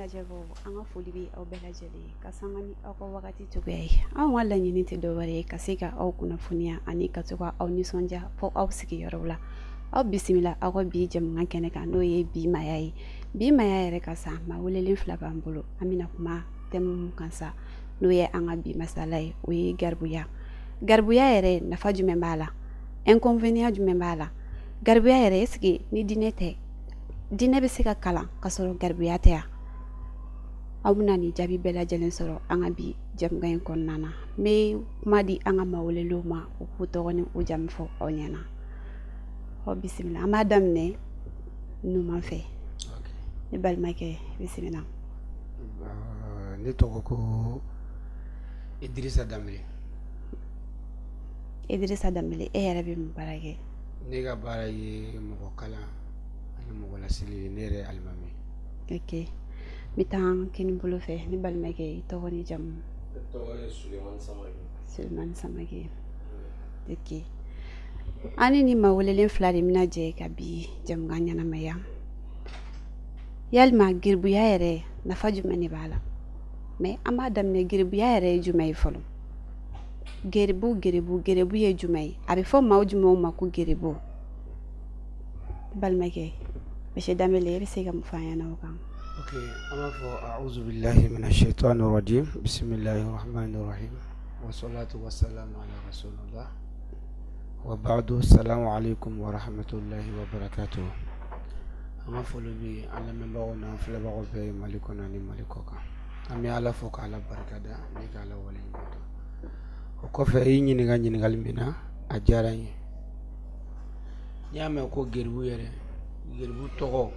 Lajɛbaaw, an ka foli bɛ aw bɛɛ lajɛlen ka sanga ni aw ka wagati cogoya ye. Anw ka laɲini tɛ dɔwɛrɛ ye ka se ka aw kunnafoniya ani ka to ka aw nisɔndiya fo aw sigiyɔrɔw la. Aw bisimila aw ka bi jɛmukan kɛnɛ kan, n'o ye bi maaya ye. Bi maaya yɛrɛ ka sa, maa welelen fila b'an bolo. An bɛna kuma thème mun kan sa, n'o ye an ka bi masala ye, o ye garibuya. Garibuya yɛrɛ, nafa jumɛn b'a la? Inconvénient jumɛn b'a la? Garibuya yɛrɛ, est ce que ni diinɛ tɛ, diinɛ bɛ se ka kalan ka sɔrɔ garibuya tɛ yan? Aw bɛna nin jaabi bɛɛ lajɛlen sɔrɔ an ka bi jɛmukan in kɔnɔna na. N bɛ kuma di an ka maa welelenw ma, u k'u tɔgɔ ni u jamu fɔ aw ɲɛna. Aw bisimila. An b'a daminɛ numan fɛ. Ne balimakɛ, bisimila. Ne tɔgɔ ko Idirisa Danbele. Idirisa Danbele, e yɛrɛ bɛ mun baara kɛ? Ne ka baara ye mɔgɔ kalan ani mɔgɔ laseli ye. Ne yɛrɛ ye alimami. Ok, n bɛ taa kini bolo fɛ. Ne balimakɛ, i tɔgɔ ni jamu? Ne tɔgɔ ye Sulemani Samake. Sulemani Samake, ok. An ni maa welelen fila de bɛna jɛ ka bi jɛmukan ɲɛnamaya. Yalima geribuya yɛrɛ, nafa jumɛn de b'a la? Mais an b'a daminɛ, geribuya yɛrɛ ye jumɛn ye fɔlɔ? Geribu, geribu, geribu ye jumɛn ye? A bɛ fɔ maa jumɛnw ma ko geribu? Balimakɛ Monsieur Danbele, e bɛ se ka mun fɔ an ɲɛna o kan? Ok, an b'a fɔ a'udhu billahi minash shaitani rajim, bismillahir rahmanir rahim, wa salatu wa salam ala rasulillah, wa ba'du, salamu alaikum wa rahmatullahi wa barakatuh. An ka foli bɛ an lamɛnbagaw n'an filɛbagaw bɛɛ ye Mali kɔnɔ ani Mali kɔ kan. An bɛ Ala fo k'Ala barikada ni k'Ala waleɲuman dɔn. O kɔfɛ, i ɲininka ɲininkali min na, a diyara n ye. N'i y'a mɛn ko geribu yɛrɛ, geribu tɔgɔ,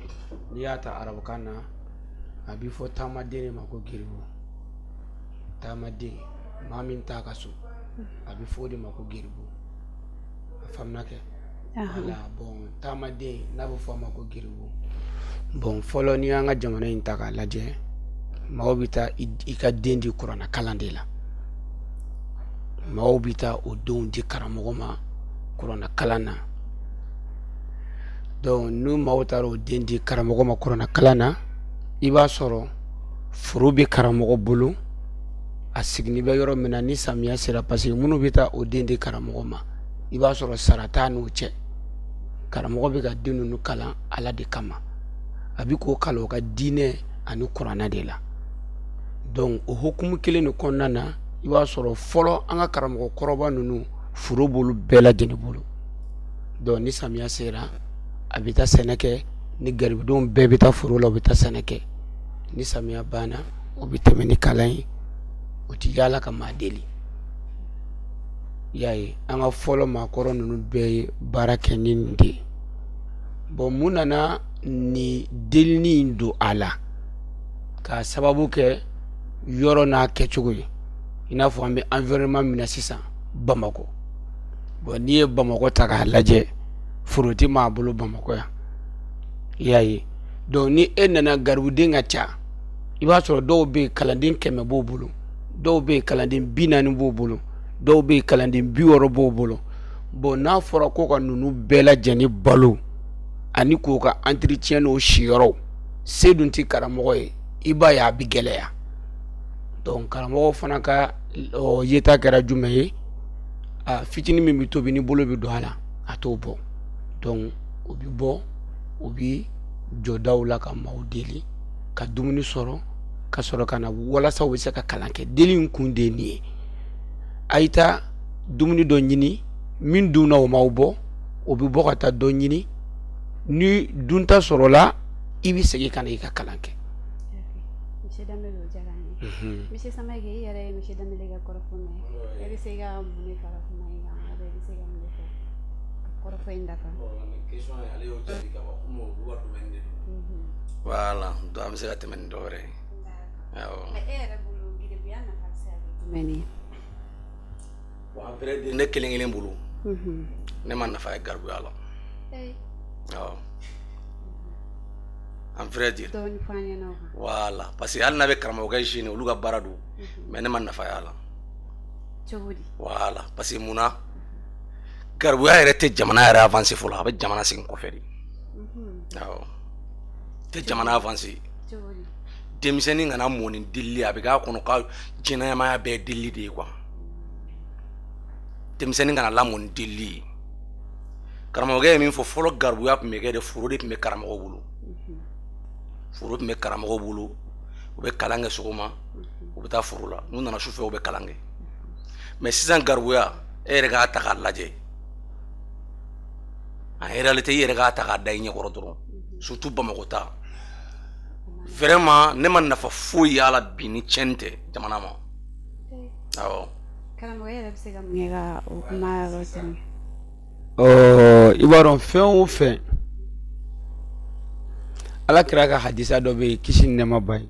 n'i y'a ta arabukan na, a bɛ fɔ taamaden de ma ko geribu. Taamaden, maa min t'a ka so, a bɛ fɔ o de ma ko geribu. A faamuna kɛ? Wala. Bon, taamaden n'a bɛ fɔ a ma ko geribu. Bon, fɔlɔ, n'i y'an ka jamana in ta k'a lajɛ, maaw bɛ taa i ka den di kuranna kalan de la. Maaw bɛ taa o denw di karamɔgɔ ma kuranna kalan na. Donc n'u maaw taara o den di karamɔgɔ ma kuranna kalan na, i b'a sɔrɔ foro bɛ karamɔgɔ bolo, a sigini bɛ yɔrɔ min na. Ni samiya sera, parce que minnu bɛ taa o den di karamɔgɔ ma, i b'a sɔrɔ sara t'a n'o cɛ. Karamɔgɔ bɛ ka den ninnu kalan Ala de kama, a bɛ k'o kalan o ka diinɛ ani kuranna de la. Donc o hukumu kelen de kɔnɔna na, i b'a sɔrɔ fɔlɔ an ka karamɔgɔ kɔrɔba ninnu, foro b'olu bɛɛ lajɛlen bolo. Donc ni samiya sera, a bɛ taa sɛnɛ kɛ ni garibudenw bɛɛ bɛ taa foro la, u bɛ taa sɛnɛ kɛ. Ni samiya banna, o bɛ tɛmɛ ni kalan ye, o ti yaala ka maa deli. I y'a ye, an ka fɔlɔ maakɔrɔ ninnu bɛɛ ye baara kɛ ni nin de ye. Bon, mun nana ni delini in don a la? K'a sababu kɛ yɔrɔ n'a kɛcogo ye. I n'a fɔ an bɛ environnement min na sisan, Bamakɔ. Bon, n'i ye Bamakɔ ta k'a lajɛ, foro tɛ maa bolo Bamakɔ yan, i y'a ye. Donc ni e nana, garibuden ka ca, i b'a sɔrɔ dɔw bɛ yen, kalanden 100 b'o bolo, dɔw bɛ yen, kalanden 40 b'o bolo, dɔw bɛ yen, kalanden 60 b'o bolo. Bon, n'a fɔra ko ka ninnu bɛɛ lajɛlen balo ani k'o ka entretien n'o siyɔrɔw, se dun tɛ karamɔgɔ ye, i b'a ye a bɛ gɛlɛya. Donc karamɔgɔ fana ka yeta kɛra jumɛn ye? A fitinin min bɛ tobi, ni bolo bɛ don a la, a t'o bɔ. Donc o bɛ bɔ, o bɛ jɔdaw la ka maaw deli ka dumuni sɔrɔ ka sɔrɔ ka na, walasa u bɛ se ka kalan kɛ. Deli in kun de ye nin ye: a ye taa dumuni dɔ ɲini, min dunna o m'aw bɔ, o bɛ bɔ ka taa dɔ ɲini. Ni dunta sɔrɔla, i bɛ segin ka na i ka kalan kɛ. Monsieur Danbele, o diyara n ye. Monsieur Samake, i yɛrɛ ye Monsieur Danbele ka kɔrɔfɔ mɛn. E bɛ se ka mun de fara kuma in kan? E bɛ se ka mun de fɔ ka kɔrɔfɔ in dafa? Question ye, ale y'o jaabi ka ban, komi olu ka domaine de don. Voilà, donc an bɛ se ka tɛmɛ ni dɔ wɛrɛ ye. Awɔ. Mais e yɛrɛ bolo, geribuya nafa bɛ se ka kɛ jumɛn ye? Bon, en vrai dire, ne kelen kelen bolo, ne ma nafa ye garibuya la. Awɔ, en vrai dire. Dɔɔni fɔ an ɲɛna o kan. Voilà, parce que hali n'a bɛ karamɔgɔkɛ gêner, olu ka baara don, mais ne ma nafa y'a la. Cogo di? Voilà, parce que mun na? Garibuya yɛrɛ tɛ jamana yɛrɛ avancer fɔlɔ, a bɛ jamana segin kɔfɛ de. Awɔ, tɛ jamana avancer. Cogo di? Denmisɛnnin kana mɔ ni delili a bɛ k'a kɔnɔ ka jɛnɛmaya bɛɛ ye delili de ye quoi. Denmisɛnnin kana lamɔ ni delili ye. Karamɔgɔkɛ ye min fɔ, fɔlɔ garibuya tun bɛ kɛ de, foro de tun bɛ karamɔgɔ bolo. Foro tun bɛ karamɔgɔ bolo, u bɛ kalan kɛ sɔgɔma, u bɛ taa foro la, n'u nana sufɛ u bɛ kalan kɛ. Mais sisan garibuya, e yɛrɛ k'a ta k'a lajɛ. En réalité, i yɛrɛ k'a ta k'a da i ɲɛkɔrɔ dɔrɔn, surtout Bamakɔ ta. Vraiment, ne ma nafa foyi y'a la bi ni tiɲɛni tɛ jamana ma. Awɔ. Karamɔgɔ, e yɛrɛ bɛ se ka mun kɛ ka o kuma yɔrɔ tɛmɛ? I b'a dɔn, fɛn o fɛn, Ala kira ka hadisa dɔ bɛ yen, kisi ni nɛɛma b'a ye,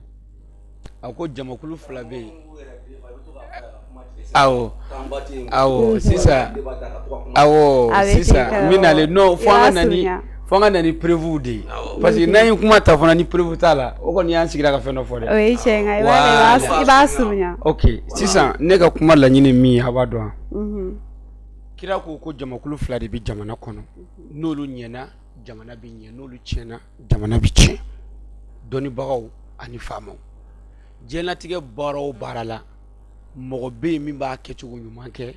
a ko jamakulu fila bɛ yen. Awɔ, awɔ, sisan, awɔ, sisan n bɛ nalen non, fo an ka na ni, fo an ka na ni preuve de ye, parce que n'an ye kuma ta fana ni preuve t'a la, o kɔni y'an sigira ka fɛn dɔ fɔ dɛ. O ye tiɲɛ, nka i b'a surunya. Ok, sisan ne ka kuma laɲini min ye, a b'a dɔn, kira ko ko jamakulu fila de bɛ jamana kɔnɔ, n'olu ɲɛna jamana bɛ ɲɛ, n'olu tiɲɛna jamana bɛ tiɲɛ. Dɔnnibagaw ani faamaw, diɲɛlatigɛ baara o baara la, mɔgɔ bɛ yen min b'a kɛcogo ɲuman kɛ,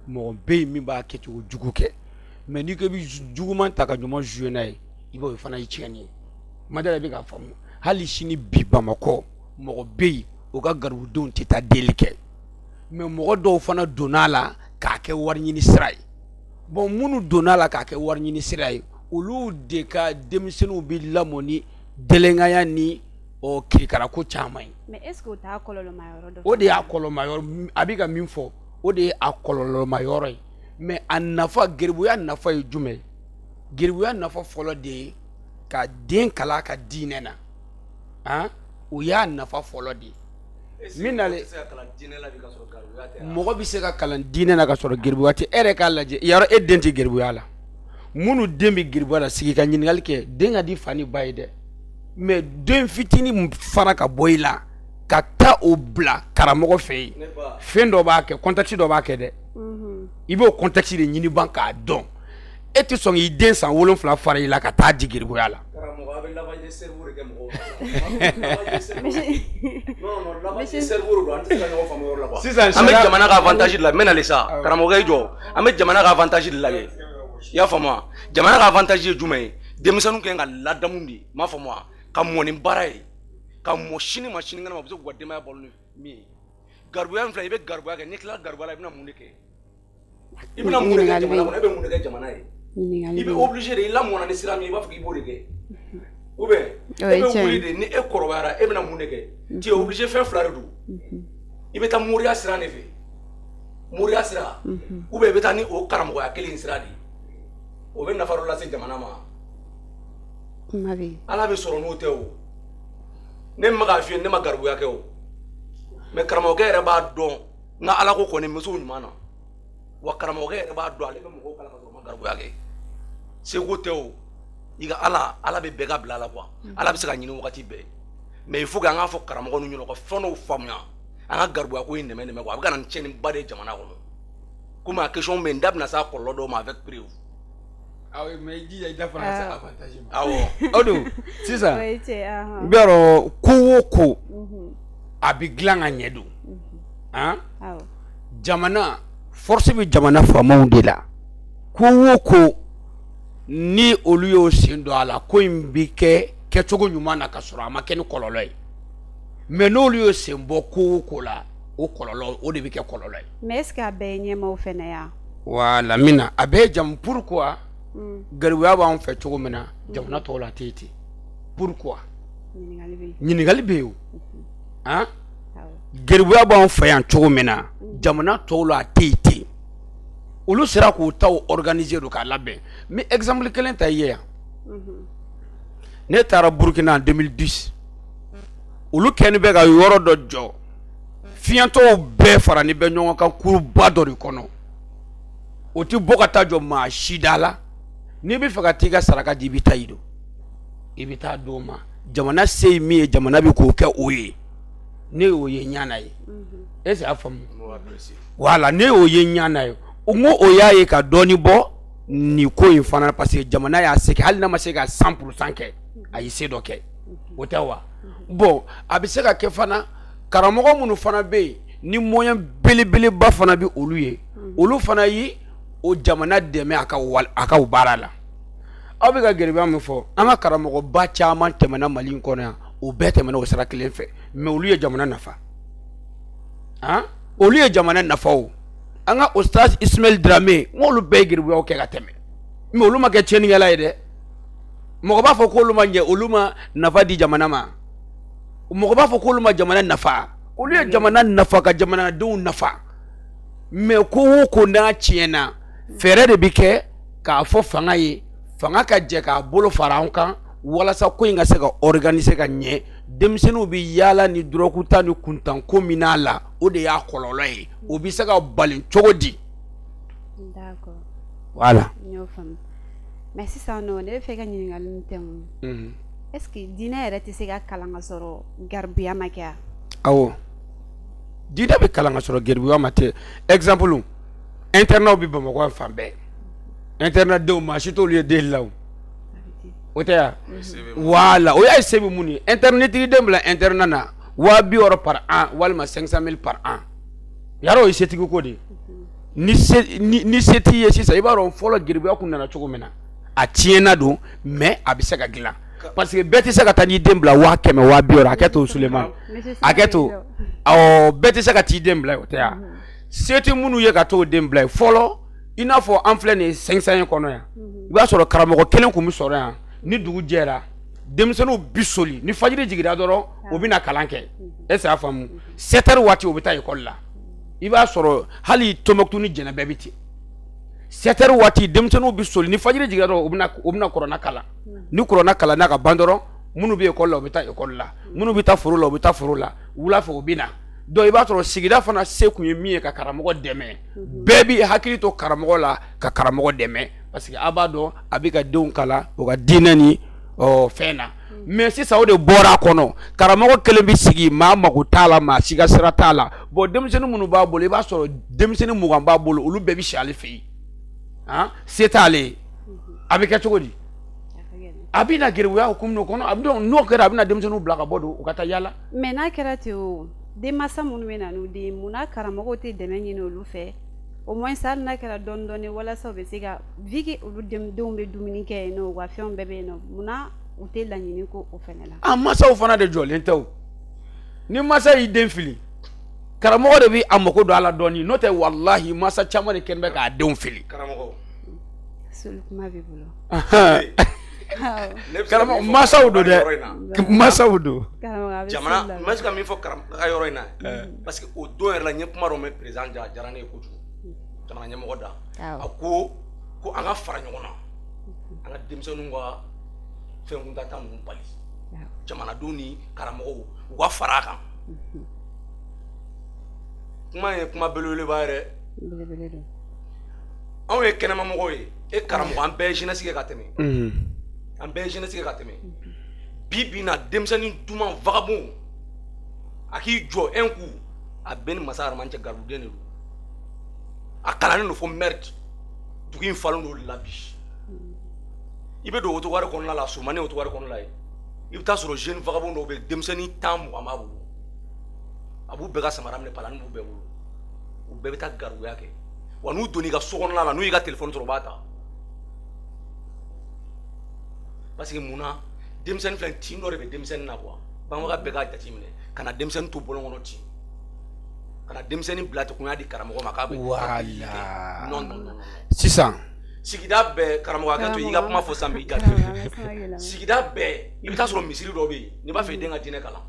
mɔgɔ bɛ yen min b'a kɛcogo jugu kɛ. Mais n'i ko i bɛ juguman ta ka ɲuman jouer n'a ye, i b'o fana ye tiɲɛni ye. Madala i bɛ k'a faamu, hali sini bi Bamakɔ, mɔgɔ bɛ yen o ka garibudenw tɛ taa deli kɛ, mais mɔgɔ dɔw fana donna a la k'a kɛ wari ɲini sira ye. Bon, minnu donna a la k'a kɛ wari ɲini sira ye, olu de ka denmisɛnninw bɛ lamɔ ni délinquance ni ɔ kirikarako caman ye. Mais est ce que o t'a kɔlɔlɔma yɔrɔ dɔ? O de y'a kɔlɔlɔma yɔrɔ, a bɛ ka min fɔ, o de ye a kɔlɔlɔma yɔrɔ ye. Mais a nafa, geribuya nafa ye jumɛn ye? Geribuya nafa fɔlɔ de ye ka den kalan a ka diinɛ na, han, o y'a nafa fɔlɔ de ye. Min nalen, mɔgɔ bɛ se ka kalan diinɛ na ka sɔrɔ geribuya tɛ. E yɛrɛ k'a lajɛ, yarɔ e den tɛ geribuya la, minnu den bɛ geribuya la, sigi ka ɲininkali kɛ, den ka di fa ni ba ye dɛ, mais den fitinin fara ka bɔ i la ka taa o bila karamɔgɔ fɛ yen, fɛn dɔ b'a kɛ, contexte dɔ b'a kɛ dɛ, i b'o contexte de ɲini ban k'a dɔn. E tɛ sɔn k'i den san 7 fara i la ka taa di geribuya la. Karamɔgɔ, a bɛ lavage de cerveau de kɛ mɔgɔw la. Non non, lavage de cerveau don, an tɛ se ka ɲɔgɔn faamu o yɔrɔ la quoi. Sisan an bɛ jamana ka avantage de la, n bɛ nalen sa. Karamɔgɔkɛ, i jɔ, an bɛ jamana ka avantage de lajɛ. I y'a faamu wa? Jamana ka avantage ye jumɛn ye? Denmisɛnninw kɛ ka ladamu de, m'a faamu wa? Ka mɔ ni baara ye, ka mɔ sini ma sinikɛnɛ ma, u bɛ se k'u ka denbaya balo ni min ye. Garibuya in filɛ, i bɛ garibuya kɛ, n'i tilala garibuya la, i bɛna mun de kɛ? I bɛna mun de kɛ jamana kɔnɔ? E bɛ mun de kɛ jamana ye? I bɛ obligé de, i lamɔna ni sira min ye, i b'a fɔ k'i b'o de kɛ. Ou bien e bɛ wuli de, ni e kɔrɔbayara, e bɛna mun de kɛ? Tu es obligé, fɛn fila de don. I bɛ taa moriya sira de fɛ, moriya sira, ou bien i bɛ taa ni o karamɔgɔya kelen sira de ye. O bɛ nafa dɔ lase jamana ma. Ala bɛ sɔrɔ n'o tɛ o. Ne ma k'a f'i ye, ne ma garibuya kɛ o. Mais karamɔgɔkɛ yɛrɛ b'a dɔn n ka Ala ko kɔni n bɛ se o ɲuman na. Wa karamɔgɔkɛ yɛrɛ b'a dɔn, ale bɛ mɔgɔw kalan ka sɔrɔ ma garibuya kɛ. Seko tɛ o. I ka Ala, Ala bɛ bɛɛ ka bila la quoi. Ala bɛ se ka ɲini wagati bɛɛ. Mais il faut que an k'a fɔ karamɔgɔ ninnu ɲɛna, u ka fɛn dɔw faamuya. An ka garibuya ko in nɛmɛ nɛmɛ quoi. A bɛ ka na ni tiɲɛniba de ye jamana kɔnɔ. Komi a question bɛ yen, n da bɛna se a kɔlɔlɔ dɔw ma avec preuve. Awɔ, mais i jija i da fana ka se avantage ma. Awɔ. O don sisan, n b'a dɔn, ko o ko a bɛ dilan ka ɲɛ don, han, jamana force bɛ jamana faamaw de la. Ko o ko, ni olu y'o sen don a la, ko in bɛ kɛ kɛcogo ɲuman na ka sɔrɔ a ma kɛ ni kɔlɔlɔ ye. Mais n'olu y'o sen bɔ ko o ko la, o kɔlɔlɔ, o de bɛ kɛ kɔlɔlɔ ye. Mais est ce que a bɛɛ ye ɲɛmaaw fɛnɛ ya? Voilà, min na a bɛɛ ye jamu. Pourquoi garibuya b'anw fɛ cogo min na, jamana tɔw la a tɛ yen ten? Pourquoi? Ɲininkali bɛ yen o, han. Garibuya b'anw fɛ yan cogo min na, jamana tɔw la a tɛ yen ten. Olu sera k'u taw organiser don k'a labɛn. N bɛ exemple kelen ta i ye yan. Ne taara Burukina en 2010, olu kɛlen bɛ ka yɔrɔ dɔ jɔ, fiɲɛtɔw bɛɛ fara ni bɛ ɲɔgɔn kan kuruba dɔ de kɔnɔ. O tɛ bɔ ka taa jɔ maa si da la. N'i bɛ fɛ ka t'i ka saraka di, i bɛ taa yen don, i bɛ taa d'o ma. Jamana se ye min ye, jamana bɛ k'o kɛ o ye. Ne y'o ye ɲana ye, est ce que a faamu? Voilà, ne y'o ye ɲana ye. N ko o y'a ye ka dɔɔni bɔ nin ko in fana, parce que jamana y'a se kɛ, hali n'a ma se ka 100% kɛ, a ye se dɔ kɛ, o tɛ wa? Bon, a bɛ se ka kɛ fana karamɔgɔ minnu fana bɛ yen ni moyen belebeleba fana bɛ olu ye, olu fana ye o jamana dɛmɛ a ka o baara la. Aw bɛ ka garibuya min fɔ, an ka karamɔgɔba caman tɛmɛna Mali in kɔnɔ yan, o bɛɛ tɛmɛna o sira kelen fɛ, mais olu ye jamana nafa. Han, olu ye jamana nafa o. An ka Ustaz Ismaël Dramé, n k'olu bɛɛ ye garibuyaw kɛ ka tɛmɛ, mais olu ma kɛ tiɲɛnikɛla ye dɛ. Mɔgɔ b'a fɔ k'olu ma ɲɛ, olu ma nafa di jamana ma. Mɔgɔ b'a fɔ k'olu ma jamana nafa. Olu ye jamana nafa ka jamanadenw nafa. Mais ko o ko n'a tiɲɛna, fɛɛrɛ de bɛ kɛ k'a fɔ fanga ye, fanga ka jɛ k'a bolo fara an kan walasa ko in ka se ka organiser ka ɲɛ. Denmisɛnninw bɛ yaala ni dɔrɔgu ta ni kuntanko min n'a la, o de y'a kɔlɔlɔ ye. O bɛ se ka bali cogo di? D'accord. Voilà. N y'o faamu. Mais sisan nɔ, ne bɛ fɛ ka ɲininkali min tɛŋu. Est ce que diinɛ yɛrɛ tɛ se ka kalan ka sɔrɔ garibuya ma kɛ wa? Awɔ. Diinɛ bɛ kalan ka sɔrɔ garibuya ma tɛ. Exemple, internat bɛ Bamakɔ yan fan bɛɛ. Internat denw maa si t'olu ye deli la o. O tɛ ya? Voilà, o y'a ye se bɛ mun ye. Internat tigi den bila internat na 60 000 par an walima 500 000 par an. Yarɔ o ye setigi ko de ye. Ni se ni se t'i ye sisan, i b'a dɔn fɔlɔ garibuya kun nana cogo min na. A tiɲɛna don, mais a bɛ se ka dilan. Parce que bɛɛ tɛ se ka taa n'i den bila 100 000 60 000, hakɛ to Sulemani. Hakɛ to. Awɔ, bɛɛ tɛ se ka t'i den bila o tɛ ya? Se tɛ minnu ye ka t'o den bila yen fɔlɔ, i n'a fɔ an filɛ nin ye 500 kɔnɔ yan. I b'a sɔrɔ karamɔgɔ kelen kun bɛ sɔrɔ yan, ni dugu jɛra, denmisɛnninw bi soli, ni fajiri jiginna dɔrɔn, u bɛ na kalan kɛ. Est ce que a faamu? 7 heures waati u bɛ taa ekɔli la. I b'a sɔrɔ hali Tɔnbɔkutu ni Jɛnɛ bɛɛ bɛ ten. 7 heures waati denmisɛnninw bɛ soli, ni fajiri jiginna dɔrɔn, u bɛna kuranɛ kalan. Ni kuranɛ kalanna ka ban dɔrɔn, minnu bɛ ekɔli la, u bɛ taa ekɔli la. Minnu bɛ taa foro la, u bɛ taa foro la. Wula fɛ u bɛ na. Donc i b'a sɔrɔ sigida fana se kun ye min ye ka karamɔgɔ dɛmɛ. Bɛɛ b'i hakili to karamɔgɔ la ka karamɔgɔ dɛmɛ, parce que a b'a dɔn a bɛ ka denw kalan u ka diinɛ ni fɛn na. Mais sisan o de bɔra a kɔnɔ, karamɔgɔ kelen bɛ sigi, maa mago t'a la, maa si ka sira t'a la. Bon, denmisɛnnin minnu b'a bolo, i b'a sɔrɔ denmisɛnnin 20 b'a bolo, olu bɛɛ bɛ si ale fɛ yen. Han, se t'ale ye. A bɛ kɛ cogo di? A bɛ na garibuya hukumu de kɔnɔ. A bɛ n'o kɛra, a bɛ na denmisɛnninw bila ka bɔ don u ka taa yala. Mais n'a kɛra ten o, denmansa minnu bɛ na n'u den, munna karamɔgɔw tɛ dɛmɛ ɲini olu fɛ? Au moins hali n'a kɛra dɔɔni dɔɔni, walasa u bɛ se ka, vu que olu denw bɛ dumuni kɛ yen nɔ, u ka fɛnw bɛɛ bɛ yen nɔ, munna u tɛ laɲini ko o fɛnɛ la? A mansaw fana de jɔlen tɛ o. Ni mansa y'i den fili, karamɔgɔ de bɛ a mako don a la dɔɔni, n'o tɛ walahi mansa caman de kɛlen bɛ k'a denw fili. Karamɔgɔ. Soli kuma b'i bolo. Karamɔgɔ, mansaw don dɛ, mansaw don. Jamana, n bɛ se ka min fɔ karamɔgɔ ka yɔrɔ in na, parce que o don yɛrɛ la, n ye kuma dɔ mɛn président da, a diyara ne ye kojugu, jamana ɲɛmɔgɔ da. A ko ko an ka fara ɲɔgɔn na, an ka denmisɛnninw ka fɛn kuntata ninnu bali. Jamanadenw ni karamɔgɔw, u ka fara a kan. Kuma ye kuma belebeleba yɛrɛ. Anw ye kɛnɛmamɔgɔw ye, e karamɔgɔ, an bɛɛ ye jeunesse kɛ ka tɛmɛ. An bɛɛ ye jeunesse kɛ ka tɛmɛ. Bi bi in na, denmisɛnnin duman vagabond, a k'i jɔ un coup, a bɛɛ ni masa Araman cɛ, garibuden de don. A kalannen don fo merde. Dugu in falen don o de la bi. I bɛ don autocar kɔnɔna la, surumani autocar kɔnɔna la ye. I bɛ taa sɔrɔ jeune vagabond dɔw bɛ yen, denmisɛnnin 10 20 b'a bolo. A b'u bɛɛ ka samara minɛ, palani b'u bɛɛ bolo. U bɛɛ bɛ taa garibuya kɛ. Wa n'u donn'i ka so kɔnɔna la, n'u y'i ka téléphone sɔrɔ, u b'a ta. Parce que munna denmisɛnnin filɛ, tin dɔ de bɛ denmisɛnnin na quoi. Bangebaga bɛɛ k'a jateminɛ, ka na denmisɛnnin to bɔlɔn kɔnɔ ten. Ka na denmisɛnnin bila ten ko n y'a di karamɔgɔ ma k'a bɛ. Voilà. Non, non, non. Sisan. Sigida bɛɛ, karamɔgɔ, hakɛ to, i ka kuma fɔ sisan b'i jaabi. Sigida bɛɛ, i bɛ taa sɔrɔ misiri dɔ bɛ yen, n'i b'a fɛ i den ka diinɛ kalan.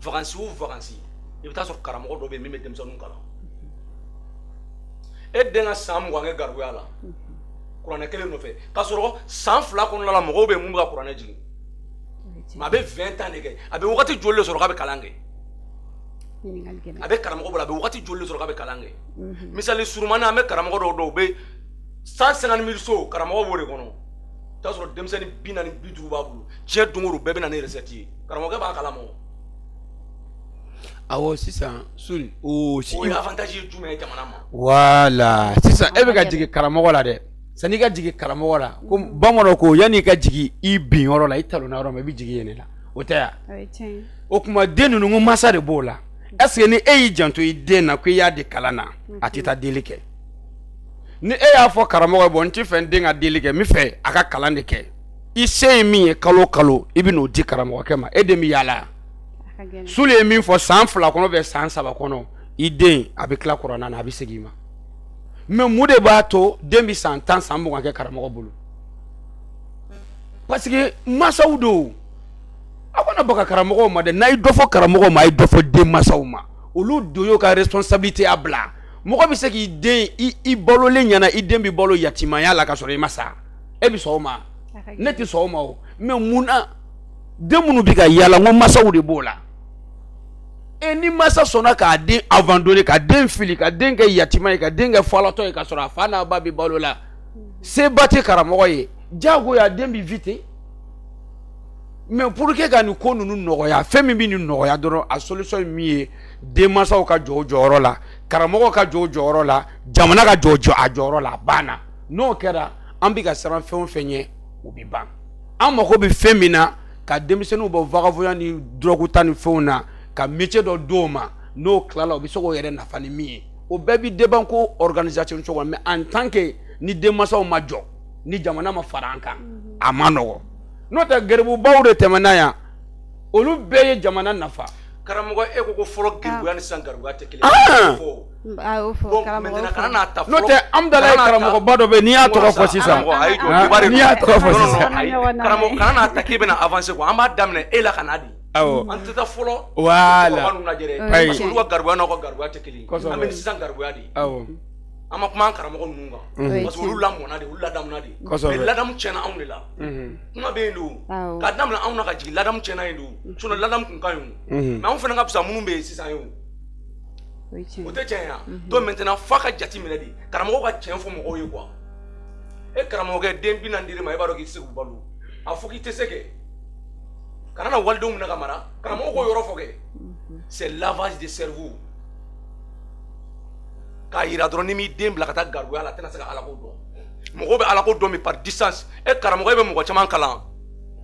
Vacances o vacances, i bɛ taa sɔrɔ karamɔgɔ dɔ bɛ yen min bɛ denmisɛnninw kalan. E den ka san 20 kɛ garibuya la, kuranɛ kelen nɔfɛ, k'a sɔrɔ san 2 kɔnɔna la, mɔgɔw bɛ yen mun bɛ ka kuranɛ jigin. Mais a bɛ 20 ans de kɛ, a bɛ wagati joli de sɔrɔ k'a bɛ kalan kɛ? A bɛ karamɔgɔ bolo, a bɛ wagati joli de sɔrɔ k'a bɛ kalan kɛ? Misali surumani, an bɛ karamɔgɔ dɔw dɔn, u bɛ 150 000 so, karamɔgɔ b'o de kɔnɔ. I bɛ taa sɔrɔ denmisɛnnin 40, 50 b'a bolo. Diɲɛ don o don, bɛɛ bɛ na ni recette ye. Karamɔgɔkɛ b'a kalama o. Awɔ, sisan Suli o. O ye avantage ye jumɛn ye jamana ma? Voilà, sisan e bɛ ka jigin karamɔgɔ la dɛ. Sanni i ka jigin karamɔgɔ la, ko bamananw ko yanni i ka jigin i bin yɔrɔ la, i talonna yɔrɔ min, i bɛ jigin yen de la. O tɛ yan? O tuma den ninnu ko masa de b'o la. Est ce que ni e y'i janto i den na ko i y'a di kalan na, a tɛ taa deli kɛ? Ni e y'a fɔ karamɔgɔ ye, bon n tɛ fɛ n den ka deli kɛ, n bɛ fɛ a ka kalan de kɛ, i se ye min ye kalo o kalo i bɛ n'o di karamɔgɔkɛ ma, e den bɛ yaala. Sule ye min fɔ, san 2 kɔnɔ bɛ san 3 kɔnɔ, i den a bɛ tila kuranna na, a bɛ segin i ma. Mais mun de b'a to den bɛ san 10 san 20 kɛ karamɔgɔ bolo? Parce que mansaw don. Aw kana baga karamɔgɔw ma dɛ, n'a ye dɔ fɔ karamɔgɔw ma, a ye dɔ fɔ denmansaw ma. Olu do y'o ka responsabilité a bila. Mɔgɔ bɛ se k'i den i balolen ɲɛna, i den bɛ balo yatimaya la ka sɔrɔ i ma sa, e bɛ sɔn o ma? Ne tɛ sɔn o ma o. Mais mun na den minnu bɛ ka yaala, n ko mansaw de b'o la. E ni mansa sɔnna k'a den abandonner, ka den fili, ka den kɛ yatima ye, ka den kɛ falatɔ ye, ka sɔrɔ a fa n'a ba bɛ balo la, seba tɛ karamɔgɔ ye, diyagoya den bɛ vite. Mais pour que ka nin ko ninnu nɔgɔya, fɛn min bɛ nin nɔgɔya dɔrɔn, a solution ye min ye, denmansaw ka jɔ u jɔyɔrɔ la, karamɔgɔw ka jɔ u jɔyɔrɔ la, jamana ka jɔ a jɔyɔrɔ la, a banna. N'o kɛra, an bɛ ka siran fɛn o fɛn ɲɛ, o bɛ ban. An mago bɛ fɛn min na, ka denmisɛnninw bɔ vagabond ni drogue ta ni fɛnw na, ka métier dɔ d'o ma, n'o tilala o bɛ se k'o yɛrɛ nafa ni min ye. O bɛɛ bɛ dépend ko organisation cogo, mais en tant que ni denmansaw ma jɔ, ni jamana ma fara an kan, a ma nɔgɔ. N'o tɛ garibubaw de tɛmɛna yan, olu bɛɛ ye jamana nafa. Karamɔgɔ, e ko ko fɔlɔ garibuya ni sisan garibuya tɛ kelen ye. Bon maintenant kana n'a ta fɔlɔ. N'o tɛ Amudalayi ye karamɔgɔba dɔ bɛ yen, n'i y'a tɔgɔ fɔ sisan, n'i y'a tɔgɔ fɔ sisan, karamɔgɔ kana n'a ta k'e bɛna avancer quoi, an b'a daminɛ e la ka n'a di. Awɔ. An tɛ taa fɔlɔ. Voilà. Cɛkɔrɔba ninnu lajɛ dɛ. Parce que olu ka garibuya n'aw ka garibuya tɛ kelen ye. An bɛ ni sisan garibuya de ye. Awɔ. An ma kuma an karamɔgɔ ninnu kan. Parce que olu lamɔnna de, olu ladamuna de. Mais ladamu tiɲɛna anw de la. Kuma bɛ yen don. K'a daminɛ anw na ka jigin, ladamu tiɲɛna yen don. Sinon ladamu kun ka ɲi o. Mais anw fana ka fisa minnu bɛ yen sisan ye o. O tɛ tiɲɛ ye wa? Donc maintenant f'a ka jate minɛ de. Karamɔgɔw ka tiɲɛ fɔ mɔgɔw ye quoi. E karamɔgɔkɛ den 40 dir'i ma, e b'a dɔn k'i tɛ se k'u balo. A fɔ k'i tɛ se kɛ. Kana na walidenw minɛ ka mara. Karamɔgɔw k'o yɔrɔ fɔ kɛ. C'est lavage de cerveau. K'a yira dɔrɔn ni m'i den bila ka taa garibuya la, a tɛna se ka Alako dɔn. Mɔgɔw bɛ Alako dɔn mais par distance. E karamɔgɔ, e bɛ mɔgɔ caman kalan.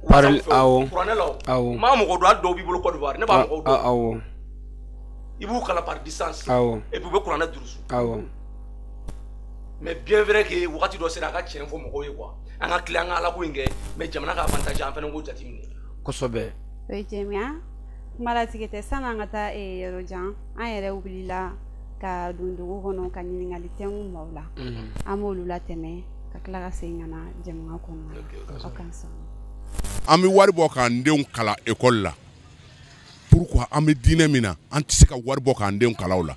Awɔ. Kuranɛ la o. Awɔ. N b'a mɔgɔ dɔn, hali dɔw b'i bolo Côte d'Ivoire, ne b'a mɔgɔw dɔn. Awɔ. I b'u kalan par distance. Awɔ. Et puis u bɛ kuranɛ durusu. Awɔ. Mais bien vrai que wagati dɔ sera a ka tiɲɛ fɔ mɔgɔw ye quoi. An ka tila an ka Alako in kɛ, mais jamana ka avantage an fana k'o jateminɛ. Kosɛbɛ. O ye tiɲɛ ye. Kuma latigɛ tɛ, sanni an ka taa yɔrɔ jan, an yɛrɛ wulila ka don dugu kɔnɔ ka ɲininkali tɛnku maaw la. An b'olu latɛmɛ ka tila ka segin ka na jamana kɔnɔna na. Aw k'an sɔn. An bɛ wari bɔ k'an denw kalan ekɔli la. Pourquoi an bɛ diinɛ min na, an tɛ se ka wari bɔ k'an denw kalan o la?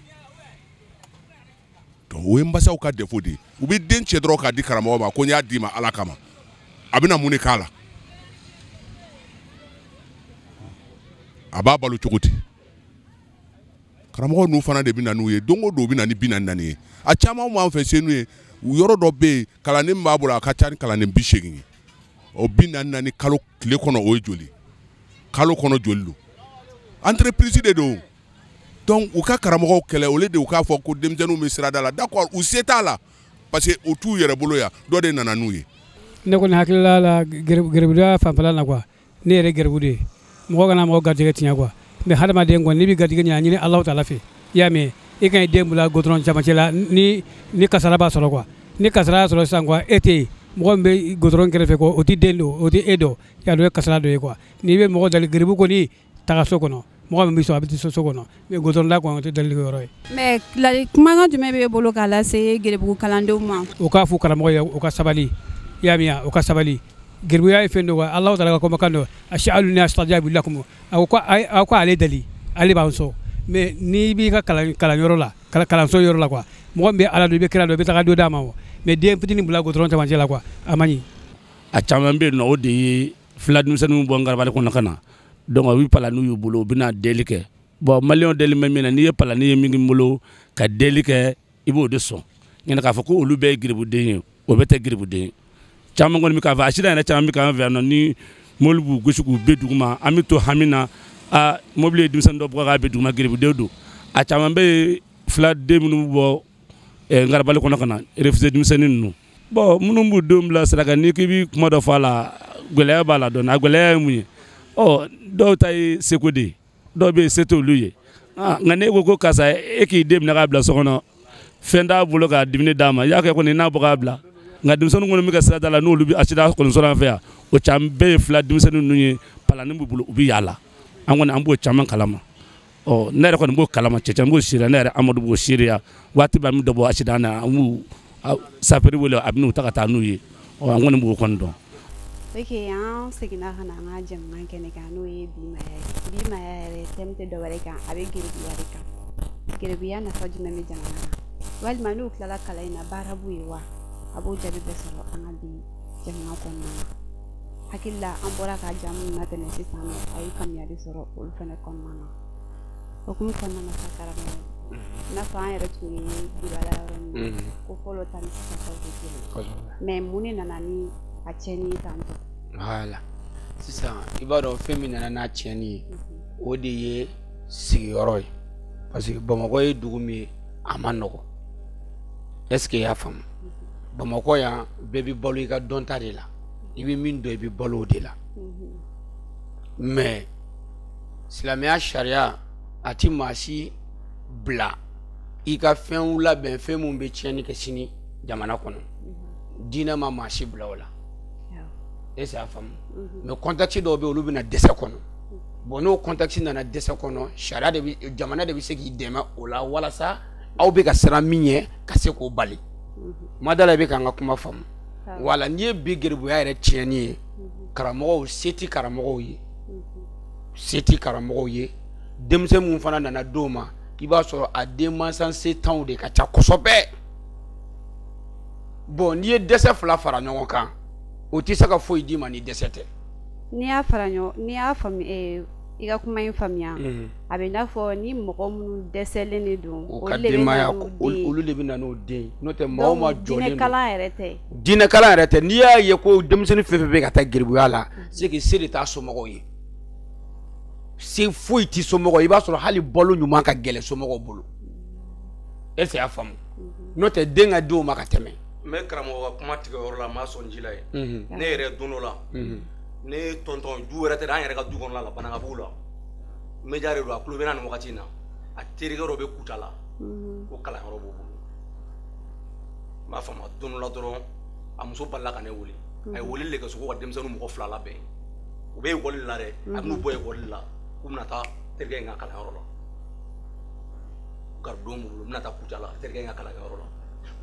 Donc o ye masaw ka défaut de ye. U bɛ den cɛ dɔrɔn k'a di karamɔgɔ ma ko n y'a d'i ma Ala kama. A bɛna mun de k'a la? A b'a balo cogo di? Karamɔgɔ ninnu fana de bɛ na n'u ye don o don, u bɛ na ni 44 ye. A caman b'an fɛ Senu ye, yɔrɔ dɔ bɛ yen, kalanden min b'a bolo a ka ca ni kalanden 80 ye. O 44 kalo tile kɔnɔ, o ye joli? Kalo kɔnɔ joli don? Entreprise de don. Donc u ka karamɔgɔw kɛlɛ, au lieu de u k'a fɔ ko denmisɛnninw bɛ sirada la, d'accord, u se t'a la parce que u t'u yɛrɛ bolo yan, dɔ de nana n'u ye. Ne kɔni hakilila la garibuya fanfɛla la quoi, ne yɛrɛ garibu de ye. Mɔgɔ kana mɔgɔ garijɛgɛ tiɲɛ quoi. Mais hadamaden kɔni, n'i bɛ garijɛgɛ ɲini, a ɲini Alahu taala fɛ. I y'a mɛn, i ka ɲi den bila goudron camancɛ la, ni kasara b'a sɔrɔ quoi. Ni kasara y'a sɔrɔ sisan quoi, e tɛ yen. Mɔgɔ min bɛ goudron kɛrɛfɛ quoi, o tɛ den don, o tɛ e dɔn. I y'a dɔn, o ye kasara dɔ ye quoi. N'i bɛ mɔgɔ dali garibu kɔni, taga so kɔnɔ. Mɔgɔ min bɛ sɔn, a bɛ taa so kɔnɔ. Mais goudron da kɔni, o tɛ dalili yɔrɔ ye. Mais kumakan jumɛn b'e bolo k'a lase garibu kalandenw ma? U k'a fɔ karamɔgɔ ye, u ka sabali. I y'a mɛn, u ka sabali. Garibuya ye fɛn dɔ ye, Alahu taala ka kumakan don. Asialuni astajabu lakum. A ko aw ko ale dali, ale b'an sɔn. Mais n'i b'i ka kalanyɔrɔ la, kalanso yɔrɔ la quoi, mɔgɔ min bɛ Ala dɔn, i bɛ kira dɔn, i bɛ taga dɔ d'a ma o. Mais den fitinin bila goudron camancɛ la quoi, a man ɲi. A caman bɛ yen nɔ, o de ye fila denmisɛnninw bɔ Ngarabali kɔnɔ ka na. Donc u bɛ palaniw y'u bolo, u bɛna deli kɛ. Bon, maliyɛnw deli bɛ min na, n'i ye palani ye min bolo ka deli kɛ, i b'o de sɔn. Ɲinɛ k'a fɔ ko olu bɛɛ ye garibuden ye, o bɛɛ tɛ garibuden ye. Caman kɔni bɛ k'a fɔ, a sida yɛrɛ caman bɛ k'an fɛ yan nɔ, ni mobili b'u gosi k'u bɛɛ duguma, an bɛ to hami na, a mobili ye denmisɛnnin dɔ bugɔ k'a bɛɛ duguma, garibuden don. A caman bɛ yen, fila den minnu bɛ bɔ Ngarabali kɔnɔ ka na, refusé denmisɛnnin ninnu. Bon, minnu b'u denw bila sira kan, n'i k'i bɛ kuma dɔ fɔ a la, gɛlɛya b'a la dɔɔnin. A gɛlɛya ye mun ye? Ɔ dɔw ta ye seko de ye, dɔw bɛ yen se t'olu ye. Nka n'e ko karisa e k'i den minɛ k'a bila so kɔnɔ, fɛn t'a bolo ka dumuni d'a ma, i y'a kɛ kɔni n'a bɔ k'a bila. Nka denmisɛnnin kɔni bɛ ka sira da la, n'olu bɛ accident kɔni sɔrɔ an fɛ yan, o caman bɛɛ ye fila denmisɛnnin ninnu ye, palani b'u bolo, u bɛ yaala. An kɔni an b'o caman kalama. Ɔ ne yɛrɛ kɔni b'o kalama, cɛ caman b'o seereya, ne yɛrɛ Amadu b'o seereya. Waati bɛɛ an bɛ dɔ bɔ accident na, an b'u sapeur wele, a bɛ n'u ta ka taa n'u ye. Ɔ an kɔni b'o kɔni dɔn. Ok, an seginna ka na an ka jɛmukan kɛnɛ kan, n'o ye bi maaya ye. Bi maaya yɛrɛ thème tɛ dɔwɛrɛ kan, a bɛ geribuya de kan. Geribuya nafa jumɛn bɛ jamana kan? Walima n'u tilala kalan in na, baara b'u ye wa? A b'o jaabi bɛɛ sɔrɔ an ka bi jɛmukan kɔnɔna na. Hakili la an bɔra ka ja minnu latɛmɛ sisan nɔ, a ye faamuyali sɔrɔ olu fana kɔnɔna na. Hokumu kɔnɔna na sa karamɔgɔ, i n'a fɔ an yɛrɛ tun ye bibala yɔrɔ min na, ko fɔlɔ ta ni sisan taw tɛ kelen ye. Mais mun de nana ni a tiɲɛni ye tan tɔ? Voilà, sisan i b'a dɔn fɛn min nana n'a tiɲɛni ye, o de ye sigiyɔrɔ ye. Parce que Bamakɔ ye dugu min ye, a ma nɔgɔn. Est ce que i y'a faamu? Bamakɔ yan, bɛɛ bɛ balo i ka dɔnta de la, i bɛ min dɔn i bɛ balo o de la. Mais silamɛya sariya a ti maa si bila i ka fɛnw labɛn, fɛn min bɛ tiɲɛni kɛ sini jamana kɔnɔ. Diinɛ ma maa si bila o la. Est ce que y'a faamu? Mais contexte dɔw bɛ yen, olu bɛ na dɛsɛ kɔnɔ. Bon, n'o contexte nana dɛsɛ kɔnɔ, sariya de bɛ, jamana de bɛ se k'i dɛmɛ o la, walasa aw bɛ ka siran min ɲɛ ka se k'o bali. Ma da la i bɛ k'an ka kuma faamu. Wala n'i ye bi geribuya yɛrɛ tiɲɛni ye, karamɔgɔw se ti karamɔgɔw ye, se ti karamɔgɔw ye. Denmisɛn mun fana nana d'o ma, i b'a sɔrɔ a denmansa setanw de ka ca kosɛbɛ. Bon, n'i ye dɛsɛ fila fara ɲɔgɔn kan, o tɛ se ka foyi d'i ma ni dɛsɛ tɛ. N'i y'a fara ɲɔgɔn, n'i y'a faamu, i ka kuma in faamuya, a bɛ n'a fɔ ni mɔgɔ minnu dɛsɛlen de don, o ka denbaya, olu de bɛ na n'o den ye. N'o tɛ, maa o maa jɔlen don, diinɛ kalan yɛrɛ tɛ. Diinɛ kalan yɛrɛ tɛ. N'i y'a ye ko denmisɛnnin fɛn fɛn bɛ ka taa geribuya la, c'est que se de t'a somɔgɔw ye, se foyi ti somɔgɔw ye. I b'a sɔrɔ hali balo ɲuman ka gɛlɛn somɔgɔw bolo. Est ce que y'a faamu? N'o tɛ, den ka denw ma ka tɛmɛ. N bɛ karamɔgɔ ka kuma tigɛ yɔrɔ la, n b'a sɔn ji la ye. Ne yɛrɛ don dɔ la, ne tɔntɔn du wɛrɛ tɛ dɛ, an yɛrɛ ka du kɔnɔna la, Banankabugu la, média de don, a tulo bɛ na nin wagati in na. A terikɛ dɔ bɛ Kucala, ko kalanyɔrɔ b'o bolo. N b'a faamu, don dɔ la dɔrɔn, a muso balila ka ne wele. A ye weleli de kɛ so ko ka denmisɛnninw mɔgɔ 2 labɛn, u bɛ ekɔli la dɛ, a bɛn'u bɔ ekɔli la, k'u bɛna taa terikɛ in ka kalanyɔrɔ la. Garidon b'u bolo, u bɛna taa Kucala terikɛ in ka kalanyɔrɔ la.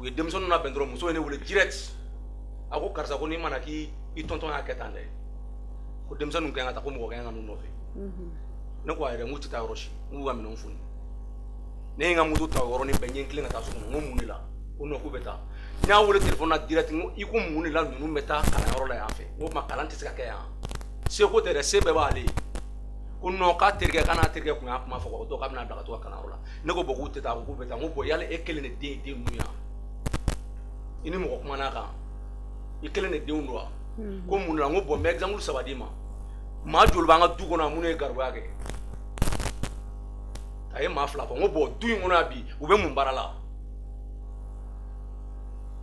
U ye denmisɛnninw labɛn dɔrɔn, muso ye ne wele direct. A ko karisa, ko n'i mana k'i tɔntɔn y'a kɛ tan dɛ, ko denmisɛnninw kan ka taa, ko mɔgɔ kan ka n'u nɔfɛ. Ne ko a yɛrɛ, n k'u tɛ taa yɔrɔ si, n k'u ka minɛnw foni. Ne ye n ka moto ta o yɔrɔnin bɛɛ, n ye n tilen ka taa so kɔnɔ. N ko mun de la? Ko non, k'u bɛ taa. N y'a wele téléphone na direct, n ko i ko mun de la ninnu bɛ taa kalanyɔrɔ la yan fɛ? N ko ma kalan tɛ se ka kɛ yan, seko tɛ dɛ, se bɛɛ b'ale ye. Ko non, k'a terikɛ, k'a n'a terikɛ kun y'a kuma fɔ, ko k'a bɛna bila ka to ka kalanyɔrɔ la. Ne ko bon, k'u tɛ taa. Ko k'u bɛ taa. N ko bon, yali e kelen de den ye den ninnu yan, i ni mɔgɔ kumana kan, i kelen de denw don wa? Ko mun de la? N ko bon, n bɛ exemple 3 d'i ma. Maa joli b'an ka du kɔnɔ yan minnu ye garibuya kɛ? A ye maa 2 fɔ. N ko bon, du in kɔnɔ yan bi, u bɛ mun baara la?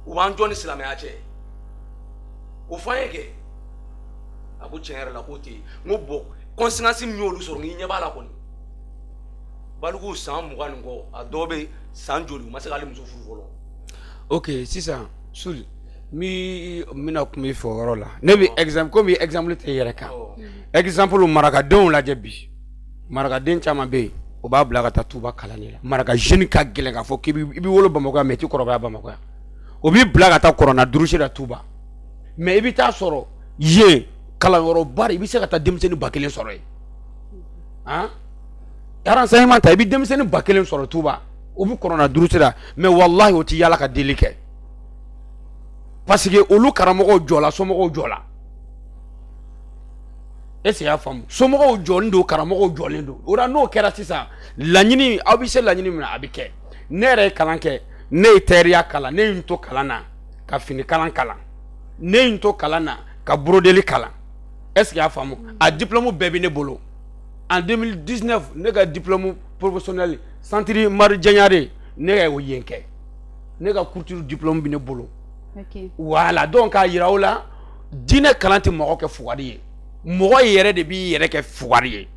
U b'an jɔ ni silamɛya cɛ? O fɔ an ye kɛ. A ko tiɲɛ yɛrɛ la, k'o tɛ yen. N ko bon, conséquence min y'olu sɔrɔ, n k'i ɲɛ b'a la kɔni, baliku san 20 nin kɔ, a dɔw bɛ san joli, u ma se k'ale muso furu fɔlɔ. Ok, sisan Suli, n bɛna kuma i fɛ o yɔrɔ la. Ne bɛ exemple, komi exemple tɛ i yɛrɛ kan, exemple marakadenw lajɛ bi. Marakaden caman bɛ yen, o b'a bila ka taa Tuba kalan de la. Maraka jeune ka gɛlɛn k'a fɔ k'i bɛ wolo Bamakɔ yan, mais i tɛ kɔrɔbaya Bamakɔ yan. O b'i bila ka taa kɔrɔna durusi la Tuba, mais i bɛ taa sɔrɔ yen kalanyɔrɔba de, i bɛ se ka taa denmisɛnnin 1000 sɔrɔ yen. Han, renseignement ta, i bɛ denmisɛnnin 1000 sɔrɔ Tuba, o bɛ kɔrɔna durusi la, mais walahi o tɛ yala ka deli kɛ, parce que olu karamɔgɔw jɔla, somɔgɔw jɔla. Est ce que y'a faamu? Somɔgɔw jɔlen don, karamɔgɔw jɔlen don. O la, n'o kɛra sisan, laɲini, aw bɛ se laɲini min na, a bɛ kɛ. Ne yɛrɛ ye kalan kɛ, ne ye tɛriya kalan, ne ye n to kalan na ka fini kalan kalan, ne ye n to kalan na ka brodeli kalan. Est ce que y'a faamu? A diplôme bɛɛ bɛ ne bolo. En 2019, ne ka diplôme professionnel centre Mari Jɛɲare, ne y'o yen kɛ. Ne ka couture diplôme bɛ ne bolo. Voilà, donc k'a yira aw la, diinɛ kalan tɛ mɔgɔ kɛ fugari ye. Mɔgɔ yɛrɛ de b'i yɛrɛ kɛ fugari ye.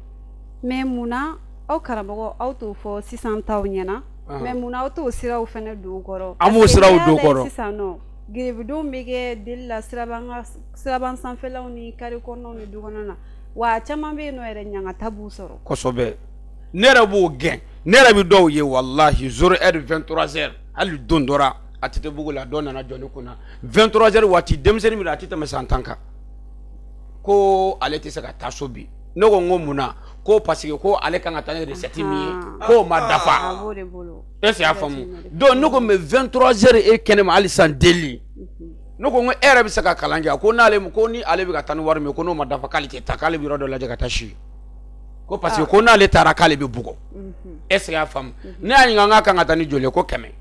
Mais munna aw karamɔgɔ aw t'o fɔ sisan taw ɲɛna? Mais munna aw t'o siraw fana don u kɔrɔ? An b'o siraw don u kɔrɔ. Sisan nɔ gerebudenw bɛ kɛ deli la siraban sanfɛlaw ni kare kɔnɔnaw ni du kɔnɔna na, wa caman bɛ yen nɔ yɛrɛ ɲangata b'u sɔrɔ. Kosɛbɛ, ne yɛrɛ b'o gɛn, ne yɛrɛ bɛ dɔw ye walahi 0h 23h hali don dɔ la ATT bugu la dɔ nana jɔ ne kunna 23h waati, denmisɛnnin min don a tɛ tɛmɛ san 10 kan, ko ale tɛ se ka taa so bi. Ne ko n ko mun na? Ko parce que ko ale kan ka taa ni recette min ye k'o ma dafa. Est ce que y'a faamu? Donc ne ko mais 23h e kɛnɛ ma hali san deli. Ne ko n ko e yɛrɛ bɛ se ka kalan kɛ? Ko n'ale ko ni ale bɛ ka taa ni wari min ye ko n'o ma dafa k'ale tɛ taa, k'ale bɛ yɔrɔ dɔ lajɛ ka taa si, ko parce que ko n'ale taara k'ale bɛ bugɔ. Est ce que y'a faamu? Ne y'a ɲininka n k'a kan ka taa ni joli ye? Ko 100.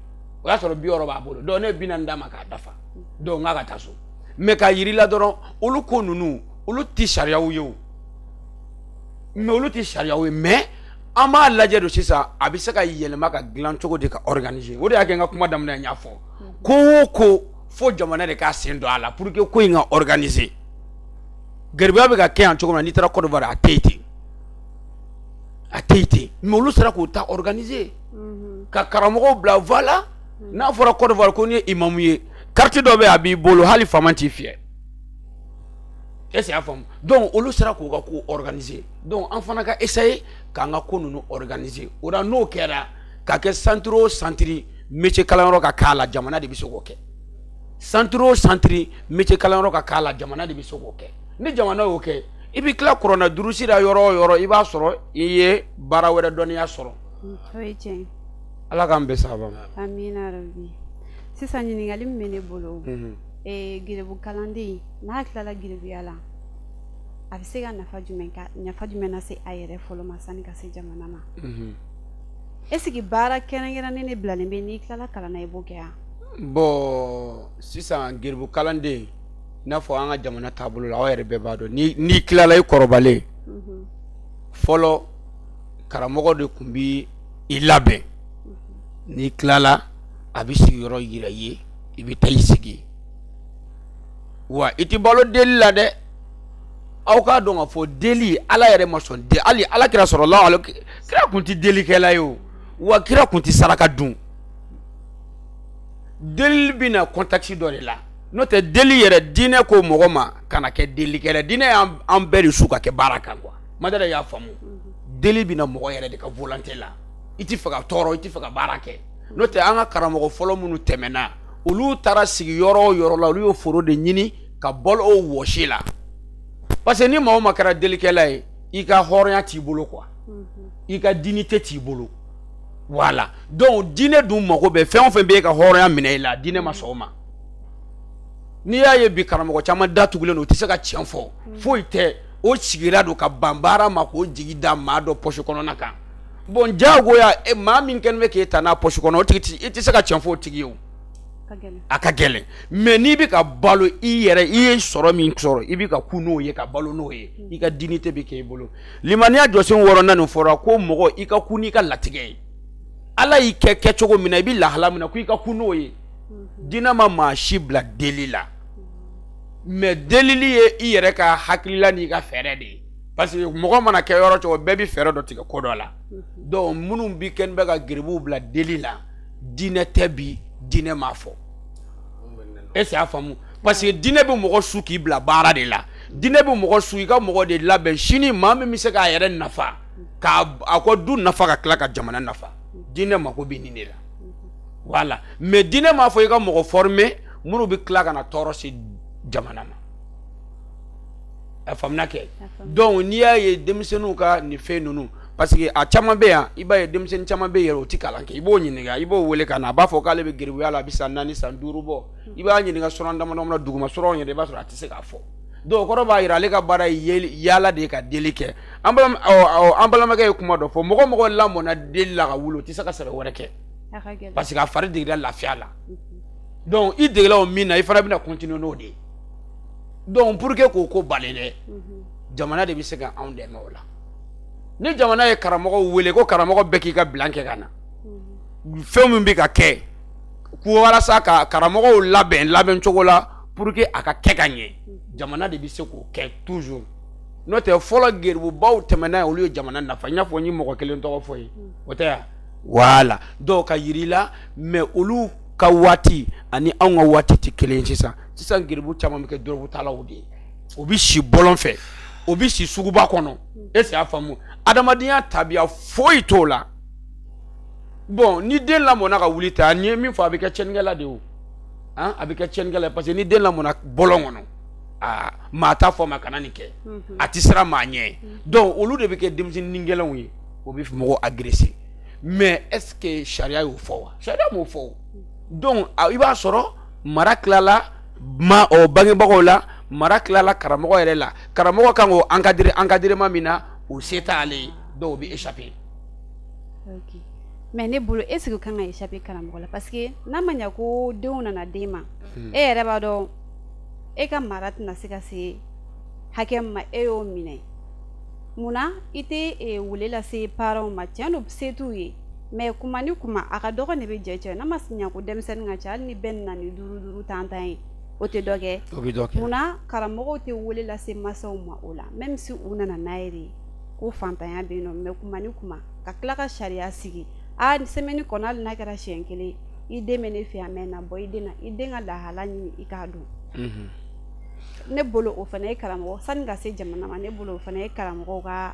O y'a sɔrɔ 60 b'a bolo, donc ne ye 40 d'a ma k'a dafa, donc n k'a ka taa so. Mais k'a yir'i la dɔrɔn, olu ko ninnu olu tɛ sariyaw ye o, mais olu tɛ sariyaw ye. Mais an b'a lajɛ don sisan a bɛ se ka yɛlɛma ka dilan cogo di ka organiser. O de y'a kɛ n ka kuma daminɛ n y'a fɔ ko o ko fo jamana de k'a sen don a la pour que ko in ka organiser. Garibuya bɛ ka kɛ yan cogo min na, n'i taara Côte d'Ivoire a tɛ yen ten, a tɛ yen ten, mais olu sera k'o ta organiser ka karamɔgɔw bila voie la. N'a fɔra Côte d'Ivoire ko n'i ye imamu ye, carte dɔ bɛ yen a b'i bolo, hali faama t'i fiyɛ. Est ce que y'a faamu? Donc olu sera k'u ka ko organiser, donc an fana ka essayer k'an ka ko ninnu organiser. O la n'o kɛra ka kɛ centre o centre métier kalanyɔrɔ ka k'a la, jamana de bɛ se k'o kɛ. Centre o centre métier kalanyɔrɔ ka k'a la, jamana de bɛ se k'o kɛ. Ni jamana y'o kɛ, i bɛ tila kuranɛ durusi la yɔrɔ o yɔrɔ, i b'a sɔrɔ i ye baara wɛrɛ dɔnniya sɔrɔ. O ye tiɲɛ ye. Ala k'an bɛn sababa ma. Amina rabi. Sisan ɲininkali min bɛ ne bolo, geribu kalanden n'a tilala geribuya la, a bɛ se ka nafa jumɛn lase a yɛrɛ fɔlɔ ma sani ka se jamana ma? Est ce que baara kɛrɛnkɛrɛnnen de bilalen bɛ n'i tilala kalan na i b'o kɛ wa? Bon, sisan geribu kalanden, i n'a fɔ an ka jamana taabolo la, aw yɛrɛ bɛɛ b'a dɔn, n'i tilala i kɔrɔbalen, fɔlɔ karamɔgɔ de tun bɛ i labɛn. N'i tilala a bɛ sigiyɔrɔ yira i ye, i bɛ taa i sigi, wa i tɛ balo deli la dɛ. Aw k'a dɔn k'a fɔ deli ala yɛrɛ ma sɔn de, hali ala kira sɔrɔla ale kira kun tɛ delikɛla ye o, wa kira kun tɛ saraka dun. Deli bɛ na contexte dɔ de la, n'o tɛ deli yɛrɛ diinɛ ko mɔgɔ ma kana kɛ delikɛla. Diinɛ y'an bɛɛ de su ka kɛ baara kan quoi. Madara y'a faamu, deli bɛ na mɔgɔ yɛrɛ de ka volonté la, i tɛ fɛ ka tɔɔrɔ, i tɛ fɛ ka baara kɛ. N'o tɛ an ka karamɔgɔ fɔlɔ minnu tɛmɛna, olu taara sigi yɔrɔ o yɔrɔ la, olu ye foro de ɲini ka balo o wɔsi la. Parce que ni maa o maa kɛra delikɛla ye, i ka hɔrɔnya t'i bolo quoi, i ka dignité t'i bolo. Voilà, donc diinɛ dun mago bɛ fɛn o fɛn bɛ e ka hɔrɔnya minɛ i la, diinɛ ma sɔn o ma. N'i y'a ye bi karamɔgɔ caman datugulen don, u tɛ se ka tiɲɛ fɔ, foyi tɛ, o sigira don ka ban baara ma k'o jigi da maa dɔ poche kɔnɔna kan. Bon, diyagoya e maa min kɛlen bɛ k'e ta n'a poche kɔnɔ, o tigi i tɛ se ka tiɲɛ fɔ o tigi ye o, a ka gɛlɛn. Mais n'i bɛ ka balo i yɛrɛ, i ye sɔrɔ min sɔrɔ, i bɛ ka ku n'o ye ka balo n'o ye, i ka dignité bɛ kɛ i bolo. Limaniya jɔsen wɔɔrɔnan nin fɔra ko mɔgɔ i ka ku n'i ka latigɛ ye. Ala y'i kɛ kɛcogo min na, i bɛ lahala min na, ko i ka ku n'o ye. Diinɛ ma maa si bila deli la, mais delili ye i yɛrɛ ka hakilila n'i ka fɛɛrɛ de ye. Parce que mɔgɔ mana kɛ yɔrɔ cogo, bɛɛ bɛ fɛɛrɛ dɔ tigɛ ko dɔ la. Donc minnu bi kɛn bɛ ka geribuw bila deli la, diinɛ tɛ bi, diinɛ m'a fɔ. Est ce que y'a faamu? Parce que diinɛ bɛ mɔgɔ su k'i bila baara de la. Diinɛ bɛ mɔgɔ su i ka mɔgɔ de labɛn sini, maa min bɛ se k'a yɛrɛ nafa, k'a a ka du nafa, ka tila ka jamana nafa. Diinɛ mako bɛ nin de la. Voilà, mais diinɛ m'a fɔ i ka mɔgɔ former minnu bɛ tila ka na tɔɔrɔ se jamana ma. A faamuna kɛ? Donc n'i y'a ye denmisɛnninw ka nin fɛn ninnu, parce que a caman bɛ yan, i b'a ye denmisɛnnin caman bɛ yen o tɛ kalan kɛ, i b'o ɲininka, i b'o wele ka na, a b'a fɔ k'ale bɛ geribuya la, a bɛ san 4 san 5 bɔ. I b'a ɲininka suran dama dama na, duguma suranw yɛrɛ, i b'a sɔrɔ a tɛ se k'a fɔ. Donc o kɔrɔ b'a jira ale ka baara ye yaala de ye ka deli kɛ. An balimakɛ ye kuma dɔ fɔ, mɔgɔ mɔgɔ lamɔna deli la ka wuli, o tɛ se ka sɛbɛ wɛrɛ kɛ, parce que a fari degera lafiya la. Donc i degela o min na, i fana bɛna continuer n'o de ye. Donc pour que k'o ko bali dɛ, jamana de bɛ se ka anw dɛmɛ o la. Ni jamana ye karamɔgɔw wele ko karamɔgɔ bɛɛ k'i ka bilan kɛ ka na, fɛn min bɛ ka kɛ ko walasa ka karamɔgɔw labɛn labɛn cogo la pour que a ka kɛ ka ɲɛ, jamana de bɛ se k'o kɛ toujours. N'o tɛ fɔlɔ geribubaw tɛmɛna ye, olu ye jamana nafa. I n'a fɔ n ye mɔgɔ kelen tɔgɔ fɔ ye, o tɛ yan? Voilà, dɔw ka yiri la, mais olu ka waati ani anw ka waati tɛ kelen ye. Sisan sisan geribu caman bɛ kɛ dɔrɔgutalaw de ye, o bɛ si bɔlɔn fɛ, o bɛ si suguba kɔnɔ. Est-ce que y'a faamu? Adamadenya tabiya foyi t'o la. Bon, ni den lamɔna ka wuli ta, n'i ye min fɔ, a bɛ kɛ tiɲɛnikɛla de ye o. Han, a bɛ kɛ tiɲɛnikɛla ye, parce que ni den lamɔna bɔlɔn kɔnɔ, aa, maa t'a fɔ ma kana nin kɛ, a tɛ siran maa ɲɛ. Donc olu de bɛ kɛ denmisɛnnin gɛlɛnw ye, o bɛ mɔgɔw agresser. Mais est-ce que sariya y'o fɔ wa? Sariya m'o fɔ o. Donc i b'a sɔrɔ mara tilala ma ɔ bangebagaw la, mara tilala karamɔgɔ yɛrɛ la. Karamɔgɔ kan k'o encadrer encadrement min na, o se t'ale ye, donc o bɛ échapper. Ok, mais ne bolo, est ce que kan ka échapper karamɔgɔ la? Parce que n'a ma ɲɛ ko denw nana den ma, e yɛrɛ b'a dɔn e ka mara tɛna se ka se hakɛ min ma, e y'o minɛ. Munna i tɛ wele lase parents ma? Tiɲɛ don, se t'u ye, mais kuma ni kuma a ka dɔgɔ de bɛ jɛ cɛ. N'a ma ɲɛ ko denmisɛnnin ka ca, hali ni bɛɛ nana ni duuru duuru tan tan ye, o tɛ dɔ kɛ. O bɛ dɔ kɛ. Munna karamɔgɔw tɛ wele lase masaw ma o la, même si u nana n'a ye de ko fantanya bɛ yen nɔ? Mais kuma ni kuma ka tila ka sariya sigi, a semaine kɔnɔ, hali n'a kɛra siɲɛ kelen, i den bɛ ne fɛ yan, mɛ na bɔ i den na, i den ka lahala ɲini, i k'a dɔn. Ne bolo, o fana ye karamɔgɔ, sani ka se jamana ma, ne bolo o fana ye karamɔgɔw ka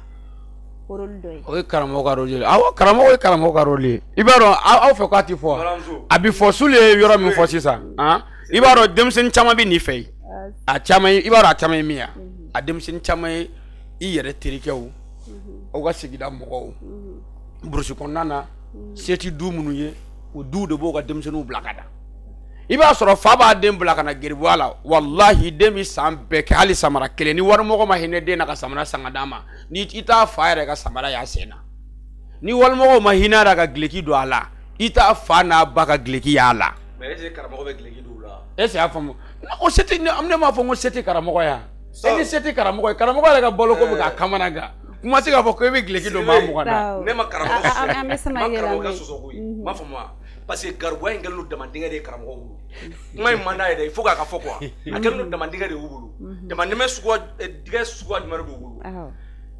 rôle dɔ ye. O ye karamɔgɔ ka rôle ye. Awɔ, karamɔgɔ ye karamɔgɔ ka rôle ye. I b'a dɔn, aw fɛ k'a ti fɔ wa? A bɛ fɔ. Sule ye yɔrɔ min fɔ sisan, han, i b'a dɔn denmisɛnnin caman bɛ nin fɛ yen. A caman ye, i b'a dɔn a caman ye min ye, a denmisɛnnin caman ye i yɛrɛ terikɛw, aw ka sigida mɔgɔw, burusi kɔnɔna na, se ti du minnu ye, o duw de b'o ka denmisɛnninw bila ka na. I b'a sɔrɔ fa b'a den bila ka na geribuya la. Walahi, den bɛ san bɛɛ kɛ, hali samara kelen, ni warimɔgɔ ma hinɛ den na ka samara san ka d'a ma, ni i t'a fa yɛrɛ ka samara y'a sen na. Ni warimɔgɔw ma hinɛ a la ka gileki don a la, i t'a fa n'a ba ka gileki y'a la. Mais est-ce que karamɔgɔ bɛ gileki don u la? Est-ce que y'a faamu? O se tɛ ne m'a fɔ n ko se tɛ karamɔgɔ ye. E ni se tɛ karamɔgɔ ye, karamɔgɔ yɛrɛ ka baloko bɛ k'a kamana gan, kuma se k'a fɔ ko e bɛ gileki don maa 20 na. Ne ma karamɔgɔ sɔsɔ, ma karamɔgɔ sɔsɔ koyi, n m'a faamu wa? Parce que garibuya in kɛlen don damandingɛ de ye karamɔgɔw bolo. Kuma in man d'a ye dɛ, il faut k'a ka fɔ quoi. A kɛlen don damandingɛ de y'u bolo. Damandingɛ suguya dingɛ suguya jumɛn de b'u bolo?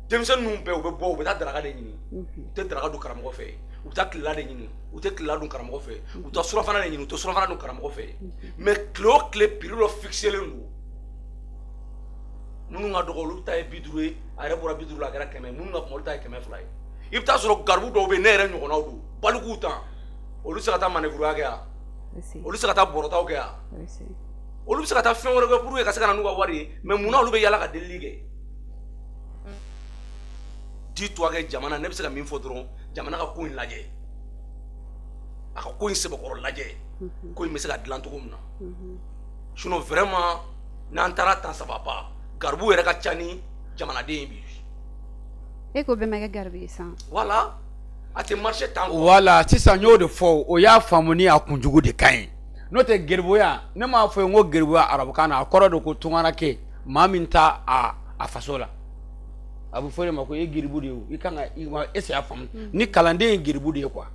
Denmisɛnnin ninnu bɛɛ, u bɛ bɔ, u bɛ taa daraka de ɲini, u tɛ daraka dun karamɔgɔ fɛ. U bɛ taa tilela de ɲini, u tɛ tilela dun karamɔgɔ fɛ. U bɛ taa surafana de ɲini, u tɛ surafana dun karamɔgɔ fɛ. Mais tile o tile, prix dɔ fixelen don. Minnu ka dɔgɔ, olu ta ye 50 ye, a yɛrɛ bɔra 50 la, a kɛra 100. Minnu ka kunba, olu ta ye 200 ye. I bɛ taa sɔrɔ garibu dɔw bɛ yen, ne yɛrɛ ɲɔgɔnnaw don, balikuw tan, olu tɛ se ka taa manɛvuruya kɛ yan, olu tɛ se ka taa bɔrɔtaw kɛ yan, olu bɛ se ka taa fɛn wɛrɛ kɛ pour que ka se ka na n'u ka wari ye. Mais munna olu bɛ yala ka delili kɛ? Dis-toi que jamana, ne bɛ se ka min fɔ dɔrɔn, jamana ka ko in lajɛ, a ka ko in sɛbɛkɔrɔ lajɛ, ko in bɛ se ka dilan cogo min na. Sinon vraiment, n'an taara tan, ça va pas. Garibu yɛrɛ ka ca ni jamanaden ye bi. E ko bɛɛ ma kɛ garibu ye sisan. Voilà, a tɛ marché tan. Voilà, sisan n y'o de fɔ, o y'a faamu ni a kunjugu de ka ɲi. N'o tɛ geribuya, ne m'a fɔ ye n ko geribuya arabukan na, a kɔrɔ de ko tungarakɛ, maa min t'a a faso la. A bɛ fɔ de ma ko e geribu de ye o, i kan ka i ma, est-ce que y'a faamu? Ni kalanden ye geribu de ye quoi.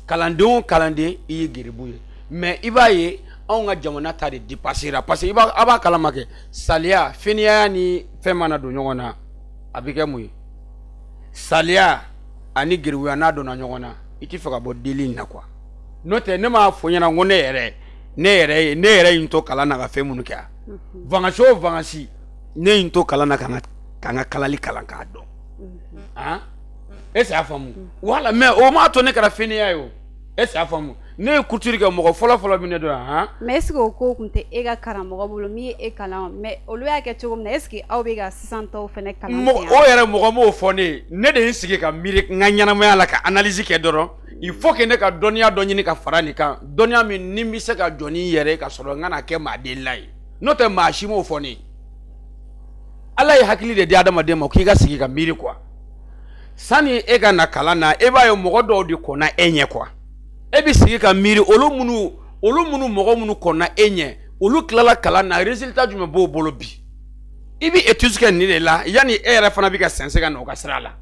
Kalanden o kalanden, i ye geribu ye. Mais i b'a ye anw ka jamana ta de dépassera, parce que i b'a, a b'a kalama kɛ saliya, fɛniyaya ni fɛn mana don ɲɔgɔn na, a bɛ kɛ mun ye? Saliya ani geribuya n'a donna ɲɔgɔn na, i ti fɛ ka bɔ deli in na quoi. N'o tɛ, ne m'a fɔ ɲɛna n ko ne yɛrɛ ye n to kalan na ka fɛn minnu kɛ, vacances o vacances, ne ye n to kalan na ka n ka kalali kalan k'a dɔn. Han, est-ce que y'a faamu? Voilà, mais o m'a to ne kɛra fɛnɛya ye o. Est-ce que y'a faamu? Ne ye couture kɛ, mɔgɔ fɔlɔ fɔlɔ min ne dɔn yan, han. Mais est ce que o ko tun tɛ e ka karamɔgɔ bolo min ye e kalan? Mais olu y'a kɛ cogo min na, est ce que aw bɛ ka sisan tɔw fana kalan? Mɔgɔ o yɛrɛ, mɔgɔ m'o fɔ ne ye. Ne de ye n sigi ka miiri n ka ɲɛnamaya la, ka analyse kɛ dɔrɔn. Il faut que ne ka dɔnniya dɔ ɲini ka fara nin kan, dɔnniya min ni n bɛ se ka jɔ ni n yɛrɛ ye ka sɔrɔ n kana kɛ maa delila ye. N'o tɛ, maa si m'o fɔ ne ye. Ala ye hakili de di adamaden ma k'i ka sigi ka miiri quoi. Sani e ka na kalan na, e b'a ye mɔgɔ dɔw de kɔnna e ɲɛ quoi. E bɛ sigi ka miiri, olu minnu, mɔgɔ minnu kɔnna e ɲɛ, olu tilala kalan na, résultat jumɛn b'o bolo bi? I bɛ étude kɛ nin de la yanni e yɛrɛ fana bɛ ka sɛnsɛn ka na o ka sira la.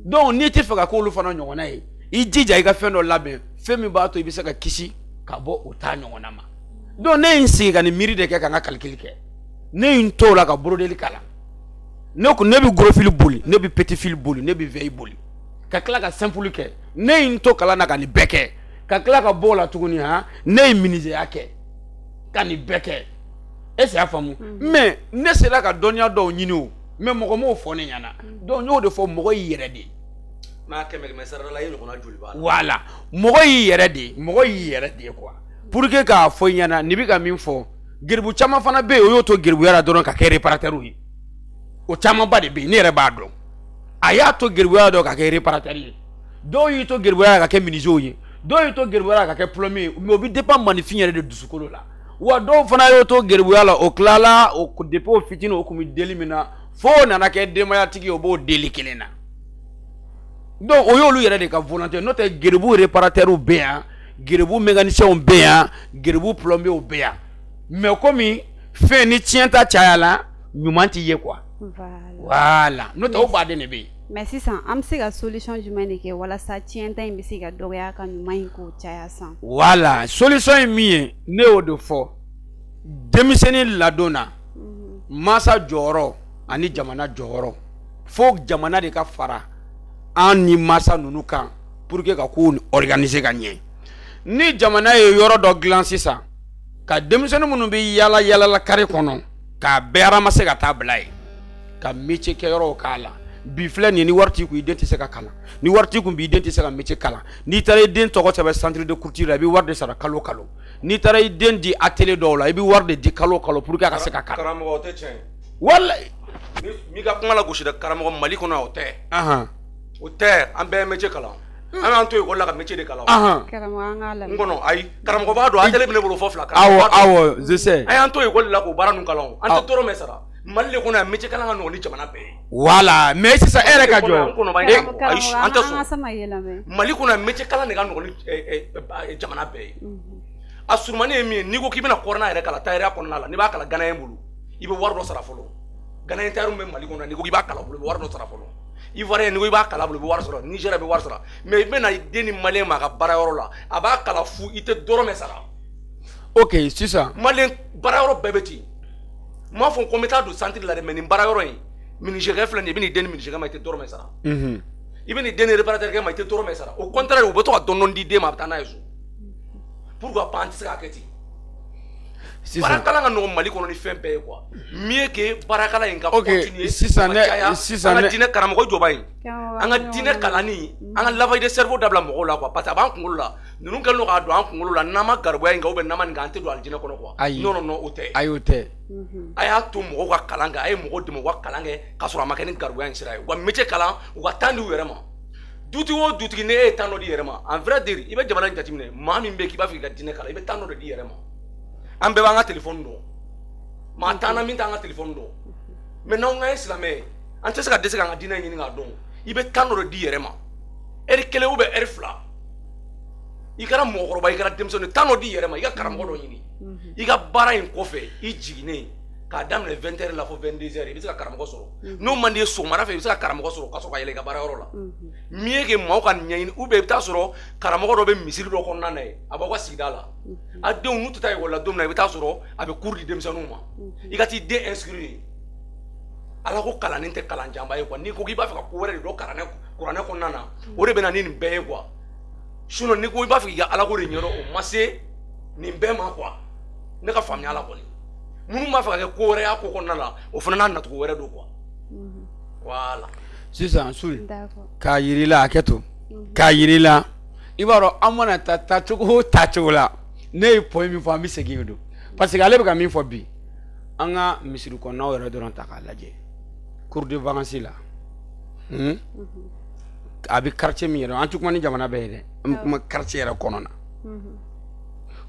Donc n'i tɛ fɛ ka k'olu fana ɲɔgɔnna ye, i jija i ka fɛn dɔ labɛn, fɛn min b'a to i bɛ se ka kisi ka bɔ o ta ɲɔgɔnna ma. Donc ne ye n sigi ka nin miiri de kɛ, ka n ka calcul kɛ. Ne ye n to o la ka brodeli kalan. Ne ko ne bɛ gros fil boli, ne bɛ petit fil boli, ne bɛ veille boli, ka tila ka simple kɛ. Ne ye n to kalan na ka nin bɛɛ kɛ, ka tila ka bɔ o la tuguni. Han, ne ye menuisier kɛ ka nin bɛɛ kɛ. Est ce que y'a faamu? Mais ne sera ka dɔnniya dɔw ɲini o, mais mɔgɔ m'o fɔ ne ɲɛna. Donc n y'o de fɔ, mɔgɔ y'i yɛrɛ de ye. Mais 100 100 sara la, i ɲɔgɔnna joli b'a la? Voilà, mɔgɔ y'i yɛrɛ de ye, mɔgɔ y'i yɛrɛ de ye quoi. Pour que k'a fɔ i ɲɛna, nin bɛ ka min fɔ, geribu caman fana bɛ yen, o y'o to geribuya la dɔrɔn ka kɛ réparateur ye. O camanba de bɛ yen, ne yɛrɛ b'a dɔn. A y'a to geribuya la dɔrɔn ka kɛ réparateur ye. Dɔw y'i to geribuya la ka kɛ menuisier ye, dɔw y'i to geribuya la ka kɛ plombier ye. Mais o bɛ dépend maninfin yɛrɛ de dusukolo la. Wa dɔw fana y'o to geribuya la, o tilala o depuis o fitinin, o kun bɛ deli min na, fo o nana kɛ denbayatigi ye, o b'o deli kelen na. Donc o y'olu yɛrɛ de ka volonté. N'o tɛ, geribu réparateur bɛ yan, geribu mécanicien bɛ yan, geribu plombier bɛ yan. Mais komi fɛn ni tiɲɛ ta cayala, ɲuman ti ye quoi. Voilà, n'o tɛ, o baden de bɛ yen. Mais sisan, an bɛ se ka solution jumɛn de kɛ walasa tiɲɛta in bɛ se ka dɔgɔya, ka ɲuman in k'o caya san? Voilà, solution ye min ye, ne y'o de fɔ. Denmisɛnnin ladon na, mansa jɔyɔrɔ ani jamana jɔyɔrɔ, fo jamana de ka fara an ni mansa ninnu kan pour que ka kow organiser ka ɲɛ. Ni jamana ye yɔrɔ dɔ dilan sisan, ka denmisɛnnin minnu bɛ yaala yaala la carré kɔnɔ, k'a bɛɛ ramasser ka taa bila yen, ka métier kɛyɔrɔw k'a la. Bi filɛ nin ye, ni wari t'i kun, i den tɛ se ka kalan. Ni wari t'i kun bi, i den tɛ se ka métier kalan. N'i taara i den tɔgɔ sɛbɛn centre de culture la, i bɛ wari de sara kalo kalo. N'i taara i den di atelier dɔw la, i bɛ wari de di kalo kalo pour que a ka se ka kalan. Karamɔgɔ, o tɛ tiɲɛ ye. Walayi. N'i ka kuma lagosi dɛ, karamɔgɔ, Mali kɔnɔ yan, o tɛ. O tɛ, an bɛɛ ye métier kalan. An y'an to école la ka métier de kalan. Karamɔgɔ, an k'a lamɛn. N kɔnɔ, ayi, karamɔgɔ b'a dɔn, atelier bɛ ne bolo fɔ fila. Awɔ awɔ, je sais. An y'an to école la k'o baara ninnu kalan, an tɛ dɔrɔmɛ sara. Mali de kɔnɔ yan, métier kalan ka nɔgɔn ni jamana bɛɛ ye. Voilà, mais sisan e yɛrɛ ka jɔ. Ayi, an tɛ An ka sɔn. sama ye lamɛn. Mali kɔnɔ yan, métier kalan de ka nɔgɔn ni jamana bɛɛ ye. A surumani ye min ye, n'i ko k'i bɛna kɔrɔna yɛrɛ kalan tailleur kɔnɔna la, n'i b'a kalan Ghanéen bolo, i bɛ wari dɔ sara fɔlɔ. Ghanéen tailleur bɛ Mali kɔnɔ, n'i ko k'i b'a kalan o bolo, i bɛ wari dɔ sara fɔlɔ. Ivoirien, n'i ko i b'a kalan bolo, i bɛ wari sɔrɔ. Niger, bɛ wari sara. Mais i bɛna i den ni Malien ma a ka baarayɔrɔ la, a b'a kalan fu, i tɛ dɔrɔmɛ sara. Ok, sisan. Malien baarayɔrɔ bɛɛ bɛ ten. N m'a fɔ ko n bɛ taa don centre la dɛ, mais nin baarayɔrɔ in, menuisier filɛ nin ye, i bɛ n'i den ni menuisier ma, i tɛ dɔrɔmɛ sara. I bɛ n'i den ni réparateur ma, i tɛ dɔrɔmɛ sara. Au contraire, u bɛ to ka dɔɔni dɔɔni di den ma, a bɛ taa n'a ye so. Pourquoi pas an tɛ se k'a kɛ ten? Baarakalan ka nɔgɔn Mali kɔnɔ ni fɛn bɛɛ ye quoi. Mieux que baarakalan in ka continuer. Sisan ne, sisan an ka diinɛ, karamɔgɔ jɔba in, Karamɔgɔ, an ka diinɛ kalanni, an ka lavage de cerveau dabila mɔgɔw la quoi, parce que a b'an kunkolo la. Ninnu kɛlen don k'a don an kunkolo la, n'an ma garibuya in kɛ ou bien n'an ma nin kɛ, an tɛ don alijinɛ kɔnɔ quoi. Ayi. Non non non, o tɛ. Ayi, o tɛ. A y'a to mɔgɔw ka kalan kɛ, a ye mɔgɔw dɛmɛ u ka kalan kɛ k'a sɔrɔ a ma kɛ ni garibuya in sira ye. U ka métier kalan, u ka temps di u yɛrɛ ma. Dutigi o dutigi, ni e ye temps dɔ di i yɛrɛ ma, en vrai dire, i bɛ jamana in jateminɛ, maa min bɛ yen k'i b'a fɛ k'i ka diinɛ kalan, i bɛ temps dɔ de di i yɛrɛ ma. An bɛɛ b'an ka téléphone dɔn, maa t'an na min t'an ka téléphone dɔn. Mais n'anw k'an ye silamɛ ye, an tɛ se ka dɛsɛ k'an ka diinɛ ɲini k'a dɔn. I bɛ temps dɔ de di i yɛrɛ ma, heure 1 ou bien heure 2. I kɛra mɔgɔkɔrɔba, i kɛra denmisɛnnin, temps dɔ di i yɛrɛ ma, i ka karamɔgɔ dɔ ɲini. I ka baara in kɔfɛ, i jiginnen k'a daminɛ 20 heures la fo 22 heures, i bɛ se ka karamɔgɔ sɔrɔ. N'o man di ye, sɔgɔmada fɛ i bɛ se ka karamɔgɔ sɔrɔ ka sɔrɔ ka yɛlɛ i ka baarayɔrɔ la. Mieux que maaw ka nin ɲɛɲini, ou bien i bɛ taa sɔrɔ karamɔgɔ dɔ bɛ misiri dɔ kɔnɔna na yen, a b'aw ka sigida la. A denw n'u tɛ taa ekɔli la don min na, i bɛ taa sɔrɔ a bɛ cours di denmisɛnninw ma. I ka t'i den inscrire yen. Ala ko kalanni tɛ kalan janba ye quoi. N'i ko k'i b'a fɛ ka ko wɛrɛ de dɔn kuranɛ kɔnɔna na, o de bɛ na ni nin bɛɛ ye quoi. Sinon n'i ko i b'a fɛ k'i ka alako de ɲɛdɔn, o ma se nin bɛɛ ma quoi. Ne ka faamuya la kɔni, minnu b'a fɛ ka kɛ ko wɛrɛ y'a ko kɔnɔna la, o fana n'a nacogo wɛrɛ don quoi. Voilà. Sisan Suli, k'a yir'i la, hakɛ to, k'a yir'i la, i b'a dɔn an mana taa taacogo o taacogo la, ne ye point min fɔ, an bɛ segin o don, parce que ale bɛ ka min fɔ bi, an ka misiri kɔnɔnaw yɛrɛ dɔrɔn ta k'a lajɛ, cours de vacances la, a bɛ quartier min yɛrɛ, an tɛ kuma ni jamana bɛɛ ye dɛ, an bɛ kuma quartier yɛrɛ kɔnɔ na.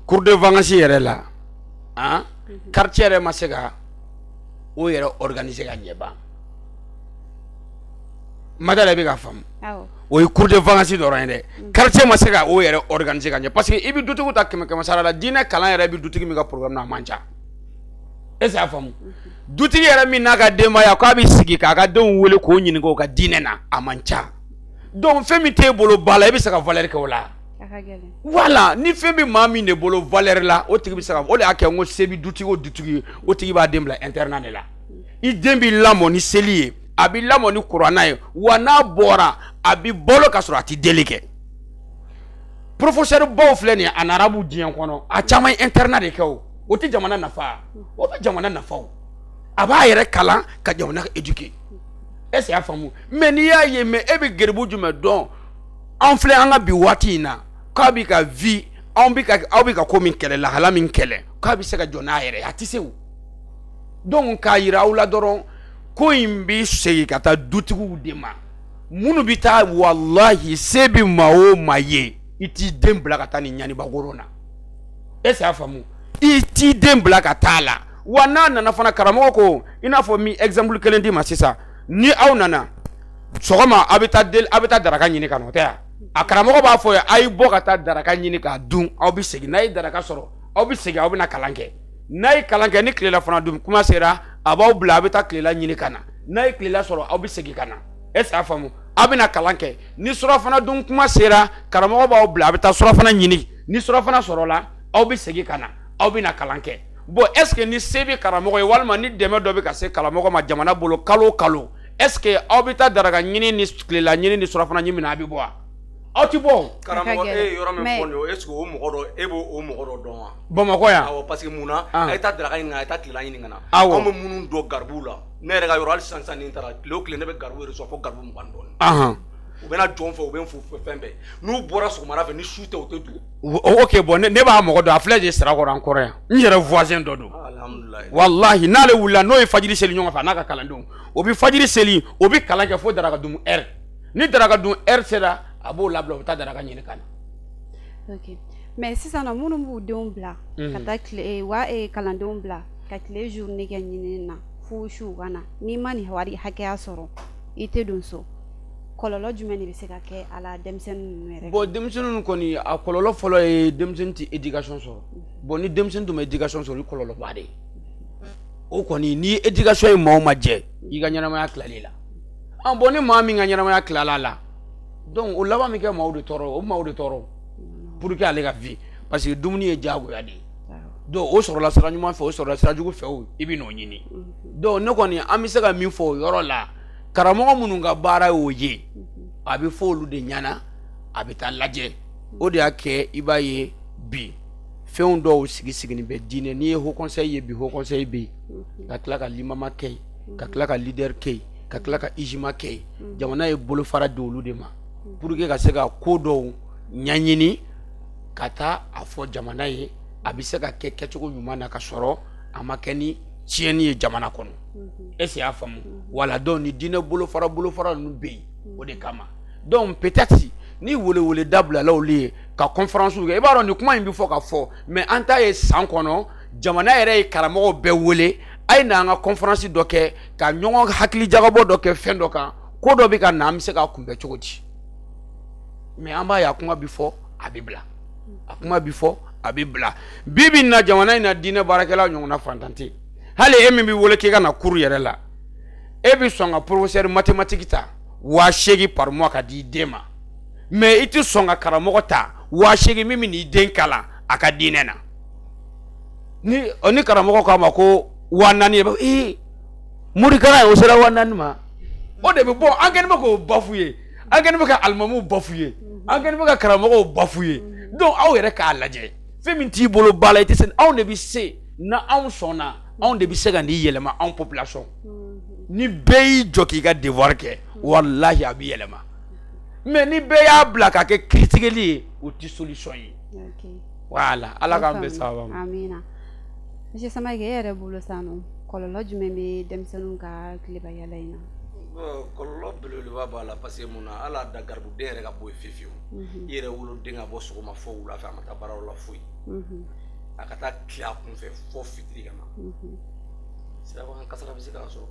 Cours de vacances yɛrɛ la, han, quartier yɛrɛ ma se ka o yɛrɛ organiser ka ɲɛ ban. Madala, bɛ ka faamu? O ye cours de vacances dɔrɔn ye dɛ. Quartier ma se ka o yɛrɛ organiser ka ɲɛ, parce que i bɛ dutigiw ta 100 100 sara la, diinɛ kalan yɛrɛ bɛ dutigi min ka programme na, a man ca. Est ce que y'a faamu? Dutigi yɛrɛ min n'a ka denbaya k'a bɛ sigi k'a ka denw wele k'o ɲininka o ka diinɛ na, a man ca. Donc fɛn min t'e bolo ba la, e bɛ se ka valeur kɛ o la. Voilà, ni fɛn bɛ maa min de bolo valeur la, o tigi bɛ se ka o de y'a kɛ. N ko se bɛ dutigi o dutigi ye, o tigi b'a den bila internat de la. I den b'i lamɔ ni seli ye, a b'i lamɔ ni kuranna ye, wa n'a bɔra a b'i bolo ka sɔrɔ a ti deli kɛ. Professeur baw filɛ nin ye en arabu diɲɛ kɔnɔ, a caman ye internat de kɛ o. O tɛ jamana nafa, o bɛ jamana nafa o. A b'a yɛrɛ kalan ka jamana éduquer. Est ce que y'a faamu? Mais n'i y'a ye, mais e bɛ geribu jumɛn dɔn? An filɛ an ka bi waati in na, k'a b'i ka vie, anw bɛ ka aw bɛ ka ko min kɛlɛ, lahala min kɛlɛ, k'a bɛ se ka jɔ n'a yɛrɛ ye, a tɛ se o. Donc k'a yira aw la dɔrɔn, ko in bɛ segin ka taa dutigiw de ma, minnu bɛ taa walahi se bɛ maa o maa ye, i t'i den bila ka taa nin ɲanibakoro na. Est ce que y'a faamu? I t'i den bila ka taa la. Wa n'a nana fana, karamɔgɔ ko i n'a fɔ min exemple kelen d'i ma sisan, ni aw nana sɔgɔma a bɛ taa deli, a bɛ taa daraka ɲini ka na, o tɛ yan? A karamɔgɔ b'a fɔ ye, a ye bɔ ka taa daraka ɲini k'a dun, aw bɛ segin. N'a ye daraka sɔrɔ, aw bɛ segin, aw bɛ na kalan kɛ. N'a ye kalan kɛ, ni tilela fana dun kuma sera, a b'aw bila, a bɛ taa tilela ɲini ka na. N'a ye tilela sɔrɔ, aw bɛ segin ka na. Est ce que y'a faamu? Aw bɛ na kalan kɛ. Ni surafana dun kuma sera, karamɔgɔ b'aw bila, a bɛ taa surafana ɲini. Ni surafana sɔrɔla, aw bɛ segin ka na, aw bɛ na kalan kɛ. Bon, est ce que ni se bɛ karamɔgɔ ye, walima ni dɛmɛ dɔ bɛ ka se karamɔgɔ ma jamana bolo kalo o kalo, est ce que aw bɛ taa daraka ɲini ni tilela ɲini ni surafana ɲini na, a bɛ bɔ wa? Aw ti bɔ o. Karamɔgɔ, e ye yɔrɔ min fɔ nin ye, est ce que o mɔgɔ dɔ, e b'o o mɔgɔ dɔ dɔn wa? Bamakɔ yan. Awɔ, parce que mun na, a ye taa daraka ɲini ka na, a ye taa tilela ɲini ka na. Awɔ. Anw bɛ minnu dɔn garibuw la, ne yɛrɛ ka yɔrɔ hali sisan sisan ni n taara, tile o tile ne bɛ garibu reçoit fo garibu 20 dɔɔnin. U bɛna jɔn fɛ, u bɛ n fo fɛn bɛɛ. N'u bɔra sɔgɔmada fɛ, ni su tɛ, u tɛ don. Ok, bon, ne b'a mɔgɔ dɔn, a filɛ de Sirakɔrɔ an kɔrɔ yan. N yɛrɛ voisin dɔ don. Alhamdulilayi. Walahi, n'ale wulila, n'o ye fajiri seli ɲɔgɔn fɛ, a n'a ka kalandenw, o bɛ fajiri seli, o bɛ kalan kɛ fo daraka dun heure. Ni daraka dun heure sera, a b'o labila, u bɛ taa daraka ɲini ka na. Ok, mais sisan nɔ, minnu b'u denw bila ka taa tile wa kalandenw bila ka tile journée kɛ ɲinini na fo su ka na, n'i ma nin wari hakɛya sɔrɔ, i tɛ don so. Kɔlɔlɔ jumɛn de bɛ se ka kɛ a la denmisɛnnin ninnu yɛrɛ? Bon, denmisɛnnin kɔni, a kɔlɔlɔ fɔlɔ ye denmisɛnnin tɛ éducation sɔrɔ. Bon, ni denmisɛnnin dun ma éducation sɔrɔ, o ye kɔlɔlɔba de ye. O kɔni, ni éducation ye maa o maa jɛ, i ka ɲɛnamaya tilal'i la. Ah bon, ni maa min ka ɲɛnamaya tilala la, donc o laban bɛ kɛ maaw de tɔɔrɔ, o maaw de tɔɔrɔ pour que ale ka vie, parce que dumuni ye diyagoya de ye. Donc o sɔrɔla sira ɲuman fɛ, o sɔrɔla sira jugu fɛ, o i bɛ n'o ɲini. Donc ne kɔni, an bɛ se ka min fɔ o yɔrɔ la, karamɔgɔ minnu ka baara y'o ye, a bɛ fɔ olu de ɲɛna, a bɛ taa lajɛ. O de y'a kɛ i b'a ye bi fɛnw dɔw sigi sigilen bɛ diinɛ. N'i ye haut conseil ye bi, haut conseil bɛ yen, ka tila ka limama kɛ yen, ka tila ka leader kɛ yen, ka tila ka ijima kɛ yen. Jamana ye bolofara di olu de ma pour que ka se ka ko dɔw ɲɛɲini ka taa a fɔ jamana ye, a bɛ se ka kɛ kɛcogo ɲuman na ka sɔrɔ a ma kɛ ni tiɲɛni ye jamana kɔnɔ. Est ce que y'a faamu? Wala, donc ni diinɛ bolofara bolofara ninnu bɛ yen o de kama. Donc peut-être ni welewele da bilala olu ye ka conférence kɛ, i b'a dɔn nin kuma in bɛ fɔ ka fɔ, mais an ta ye san kɔnɔ jamana yɛrɛ ye karamɔgɔw bɛɛ wele, a ye n'an ka conférence dɔ kɛ, ka ɲɔgɔn hakili jagabɔ dɔ kɛ fɛn dɔ kan, ko dɔ bɛ ka na, an bɛ se k'a kunbɛn cogo di? Mais an b'a ye a kuma bɛ fɔ, a bɛ bila, a kuma bɛ fɔ, a bɛ bila. Bi bi in na, jamana in na, diinɛ baarakɛla ɲɔgɔnna fantan tɛ yen. Hali e min bɛ wele k'i ka na cours yɛrɛ la, e bɛ sɔn ka professeur mathématique ta 8000 par mois ka di i den ma, mais i tɛ sɔn ka karamɔgɔ ta 8000 min bɛ n'i den kalan a ka diinɛ na. Ni karamɔgɔ k'a ma ko 4000 ye, ee morikara o sera 4000 ma, o de bɛ bɔ. An kɛlen bɛ k'o bafouer, an kɛlen bɛ ka alimamuw bafouer, an kɛlen bɛ ka karamɔgɔw bafouer. Donc aw yɛrɛ k'a lajɛ, fɛn min t'i bolo ba la, i tɛ se. Anw de bɛ se, na anw sɔnna, anw de bɛ se ka n'i yɛlɛma anw population. Ni bɛɛ y'i jɔ k'i ka devoir kɛ, walahi a bɛ yɛlɛma. Mais ni bɛɛ y'a bila ka kɛ critiqueli ye, o tɛ solution ye. Voilà, Ala k'an bɛn sababa ma. Amina. Monsieur Samake, e yɛrɛ bolo sisan nɔ, kɔlɔlɔ jumɛn bɛ denmisɛnninw ka tileba yala in na? Kɔlɔlɔ belebeleba b'a la, parce que mun na, hali a da garibuden yɛrɛ ka bɔ yen fiyewu fiyewu, i yɛrɛ woloden ka bɔ sɔgɔma fo wula fɛ, a ma taa baarayɔrɔ la foyi, a ka taa tile a kunfɛ fo fitiri ka na, sirabakan kasara bɛ se k'a sɔrɔ,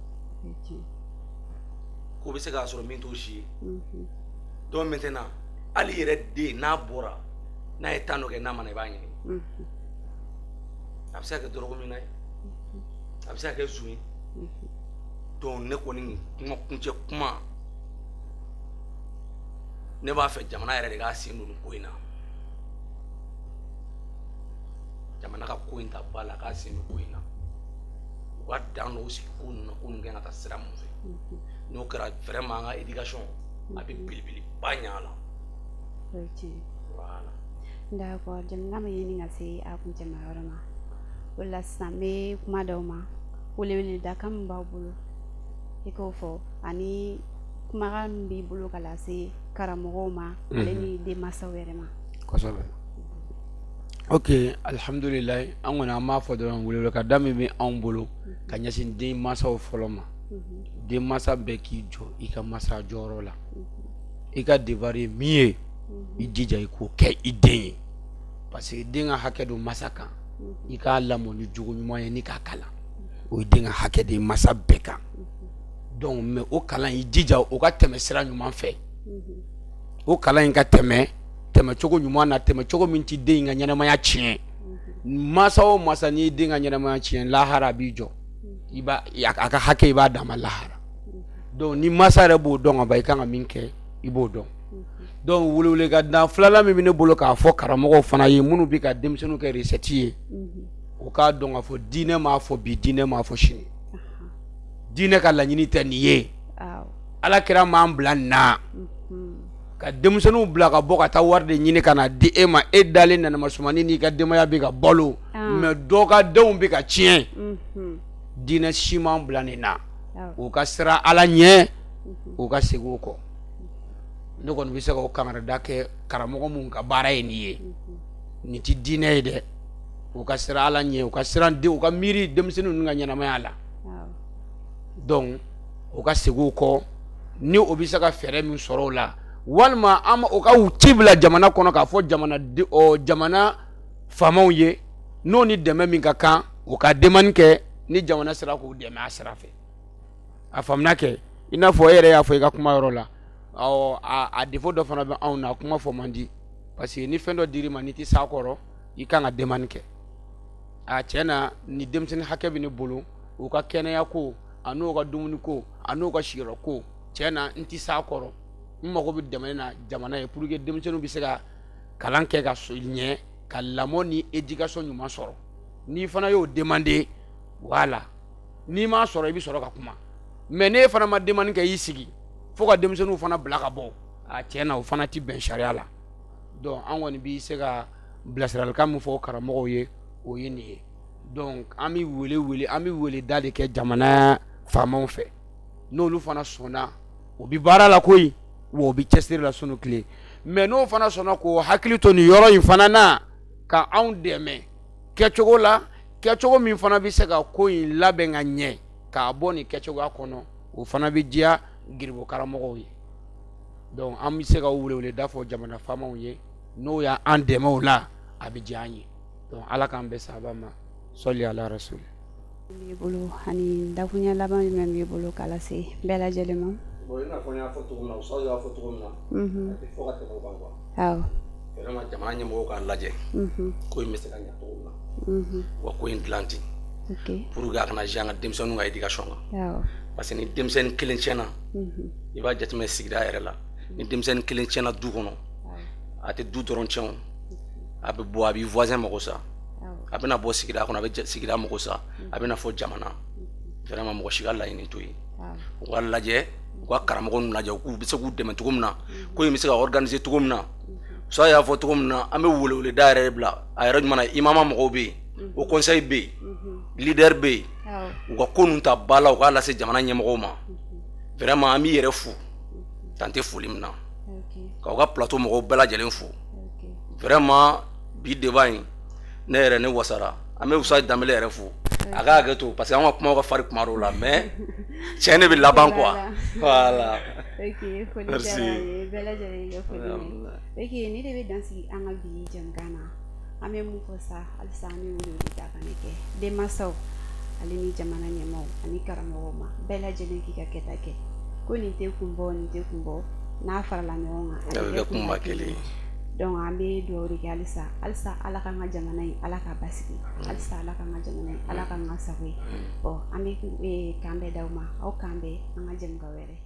ko bɛ se k'a sɔrɔ min t'o si ye. Donc maintenant, hali i yɛrɛ den n'a bɔra, n'a ye temps dɔ kɛ, n'a ma na, i b'a ɲini. A bɛ se ka kɛ dɔrɔgu minna ye, a bɛ se ka kɛ zon ye. Donc ne kɔni, kuma kuncɛ kuma, ne b'a fɛ jamana yɛrɛ de k'a sen don nin ko in na. Jamana ka ko in ta ba la, k'a sen don ko in na. U U ka dan dɔw sigi ko ninnu na, ko ninnu kan ka taa sira mun fɛ. N'o kɛra, vraiment, an ka éducation a bɛ belebeleba ɲɛ a la. O ye tiɲɛ ye. Voilà. D'accord, jamana ma ɲini ka se a kuncɛma yɔrɔ ma. O la sisan, n bɛ kuma d'aw ma. Weleweledakan min b'aw bolo, i k'o fɔ, ani kumakan min b'i bolo ka lase karamɔgɔw ma, ale ni denmansaw yɛrɛ ma. Kosɛbɛ. Ok, alhamdulilayi. An kɔni, an b'a fɔ dɔrɔn, welewelekada min bɛ anw bolo ka ɲɛsin denmansaw fɔlɔ ma, denmansa bɛɛ k'i jɔ i ka masa jɔyɔrɔ la. I ka devoir ye min ye, i jija i k'o kɛ i den ye, parce que den ka hakɛ don masa kan. I k'a lamɔ ni jogo ɲuman ye, ni k'a kalan, o ye den ka hakɛ de ye masa bɛɛ kan. Donc, mais o kalan, i jija o ka tɛmɛ sira ɲuman fɛ, o kalan in ka tɛmɛ tɛmɛcogo ɲuman na, tɛmɛcogo min ti den in ka ɲɛnamaya tiɲɛ. Masa o masa, n'i ye den ka ɲɛnamaya tiɲɛ, lahara a b'i jɔ, i b'a a ka hakɛ, i b'a d'a ma lahara. Donc ni masa yɛrɛ b'o dɔn ka ban, i kan ka min kɛ, i b'o dɔn. Donc welewelekan filanan min bɛ ne bolo k'a fɔ karamɔgɔw fana ye, minnu bɛ ka denmisɛnninw kɛ recette ye, u k'a dɔn k'a fɔ diinɛ m'a fɔ bi, diinɛ m'a fɔ sini. Diinɛ ka laɲini tɛ nin ye. Ala kira m'an bila nin na ka denmisɛnninw bila ka bɔ ka taa wari de ɲini ka na di e ma. E dalen nanamasumani n'i ka denbaya bɛ ka balo, mais dɔ ka denw bɛ ka tiɲɛ. Diinɛ si m'an bila nin na. U ka siran Ala ɲɛ, u ka segin o kɔ. Ne kɔni bɛ se ka o kangarida kɛ karamɔgɔ mun ka baara ye nin ye. Nin ti diinɛ ye dɛ. U ka siran Ala ɲɛ, u ka siran den, u ka miiri denmisɛnnin ninnu ka ɲɛnamaya la. Donc u ka segin o kɔ. Ni o bɛ se ka fɛɛrɛ min sɔrɔ o la, walima an o ka u ci bila jamana kɔnɔ k'a fɔ jamana jamana faamaw ye, n'o ni dɛmɛ min ka kan, u ka demande kɛ. Ni jamana sera k'u dɛmɛ a sira fɛ, a faamuna kɛ. I n'a fɔ e yɛrɛ y'a fɔ i ka kuma yɔrɔ la, awɔ, a défaut dɔ fana bɛ anw na. Kuma fɔ man di, parce que ni fɛn dɔ dir'i ma, n'i tɛ s'a kɔrɔ, i kan ka demande kɛ. A tiɲɛ na, ni denmisɛnnin hakɛ bɛ ne bolo, u ka kɛnɛya ko, a n'u ka dumuni ko, a n'u ka sigiyɔrɔ ko, tiɲɛ na, n tɛ s'a kɔrɔ, n mago bɛ dɛmɛ na jamana ye, pour que denmisɛnninw bɛ se ka kalan kɛ ka ɲɛ, ka lamɔ ni éducation ɲuman sɔrɔ. N'i fana y'o demander, voilà, n'i m'a sɔrɔ, i bɛ sɔrɔ ka kuma. Mais n'e fana ma demande kɛ, y'i sigi fo ka denmisɛnninw fana bila ka bɔ, a tiɲɛ na, o fana ti bɛn sariya la. Donc an kɔni bɛ se ka bilasiralikan min fɔ karamɔgɔw ye, o ye nin ye. Donc an bɛ wele wele, an bɛ wele da de kɛ jamana faamaw fɛ. N'olu fana sɔnna, o bɛ baara la koyi, wa o bɛ cɛsiri la sunu tile. Mais n'o fana sɔnna k'o hakili to nin yɔrɔ in fana na, ka anw dɛmɛ kɛcogo la, kɛcogo min fana bɛ se ka ko in labɛn ka ɲɛ k'a bɔ nin kɛcogoya kɔnɔ, o fana bɛ diya geribu karamɔgɔw ye. Donc an bɛ se ka weleweleda fɔ jamana faamaw ye, n'o y'an dɛmɛ o la, a bɛ diya an ye. Donc Ala k'an bɛn sababa ma. Sɔli ala rasuli. B'i bolo, ani dakuɲɛ laban jumɛn b'i bolo k'a lase bɛɛ lajɛlen ma? Bon, i n'a fɔ n y'a fɔ cogo min na, Ustaz y'a fɔ cogo min na, a tɛ fɔ ka tɛmɛ o kan quoi. Vraiment, jamana ɲɛmɔgɔw k'a lajɛ ko in bɛ se ka ɲɛ cogo min na, wa ko in dilan ten pour que a kana jouer an ka denmisɛnninw ka éducation kan, parce que ni denmisɛnnin kelen tiɲɛna, i b'a jateminɛ sigida yɛrɛ la, ni denmisɛnnin kelen tiɲɛna du kɔnɔ, a tɛ du dɔrɔn tiɲɛ o, a bɛ bɔ, a b'i voisin mago sa, a bɛna bɔ sigida kɔnɔ, a bɛ sigida mago sa, a bɛna fɔ jamana. Vraiment, mɔgɔ si ka laɲini t'o ye. U ka lajɛ, u ka karamɔgɔ ninnu lajɛ, u bɛ se k'u dɛmɛ cogo min na, ko in bɛ se ka organiser cogo min na. Ustaz y'a fɔ cogo min na, an bɛ weleweleda yɛrɛ bila a yɛrɛ ɲuman na. Imama mɔgɔw bɛ yen, o conseil bɛ yen, leader bɛ yen, u ka ko ninnu ta ba la, u k'a lase jamana ɲɛmɔgɔw ma. Vraiment, an b'i yɛrɛ fo, dan tɛ foli min na, k'aw ka plateau mɔgɔw bɛɛ lajɛlen fo. Vraiment, bi débat in, ne yɛrɛ ne wasara. An bɛ Ustaz Danbele yɛrɛ fo, a ka hakɛ to, parce que an ka kumaw ka farin kuma dɔw la, mais tiɲɛ de bɛ laban quoi. Voilà. Ok, foli Merci. diyara n ye, bɛɛ lajɛlen ka foli mɛn. Ok, ni de bɛ dan sigi an ka bi jɛmukan na. An bɛ mun fɔ sa? Halisa an bɛ weleweleda kan de kɛ denmansaw ale ni jamana ɲɛmaaw ani karamɔgɔw ma, bɛɛ lajɛlen k'i ka kɛta kɛ. Ko nin tɛ kun bɔ, nin tɛ kun bɔ, n'a farala ɲɔgɔn kan, a bɛ kɛ kunba kelen ye. Donc an bɛ dugawu de kɛ halisa, halisa Ala k'an ka jamana in, Ala k'a basigi, halisa Ala k'an ka jamana in, Ala k'an ka sago ye. Bon, an bɛ k'an bɛɛ d'aw ma, aw k'an bɛn an ka jɛmukan wɛrɛ.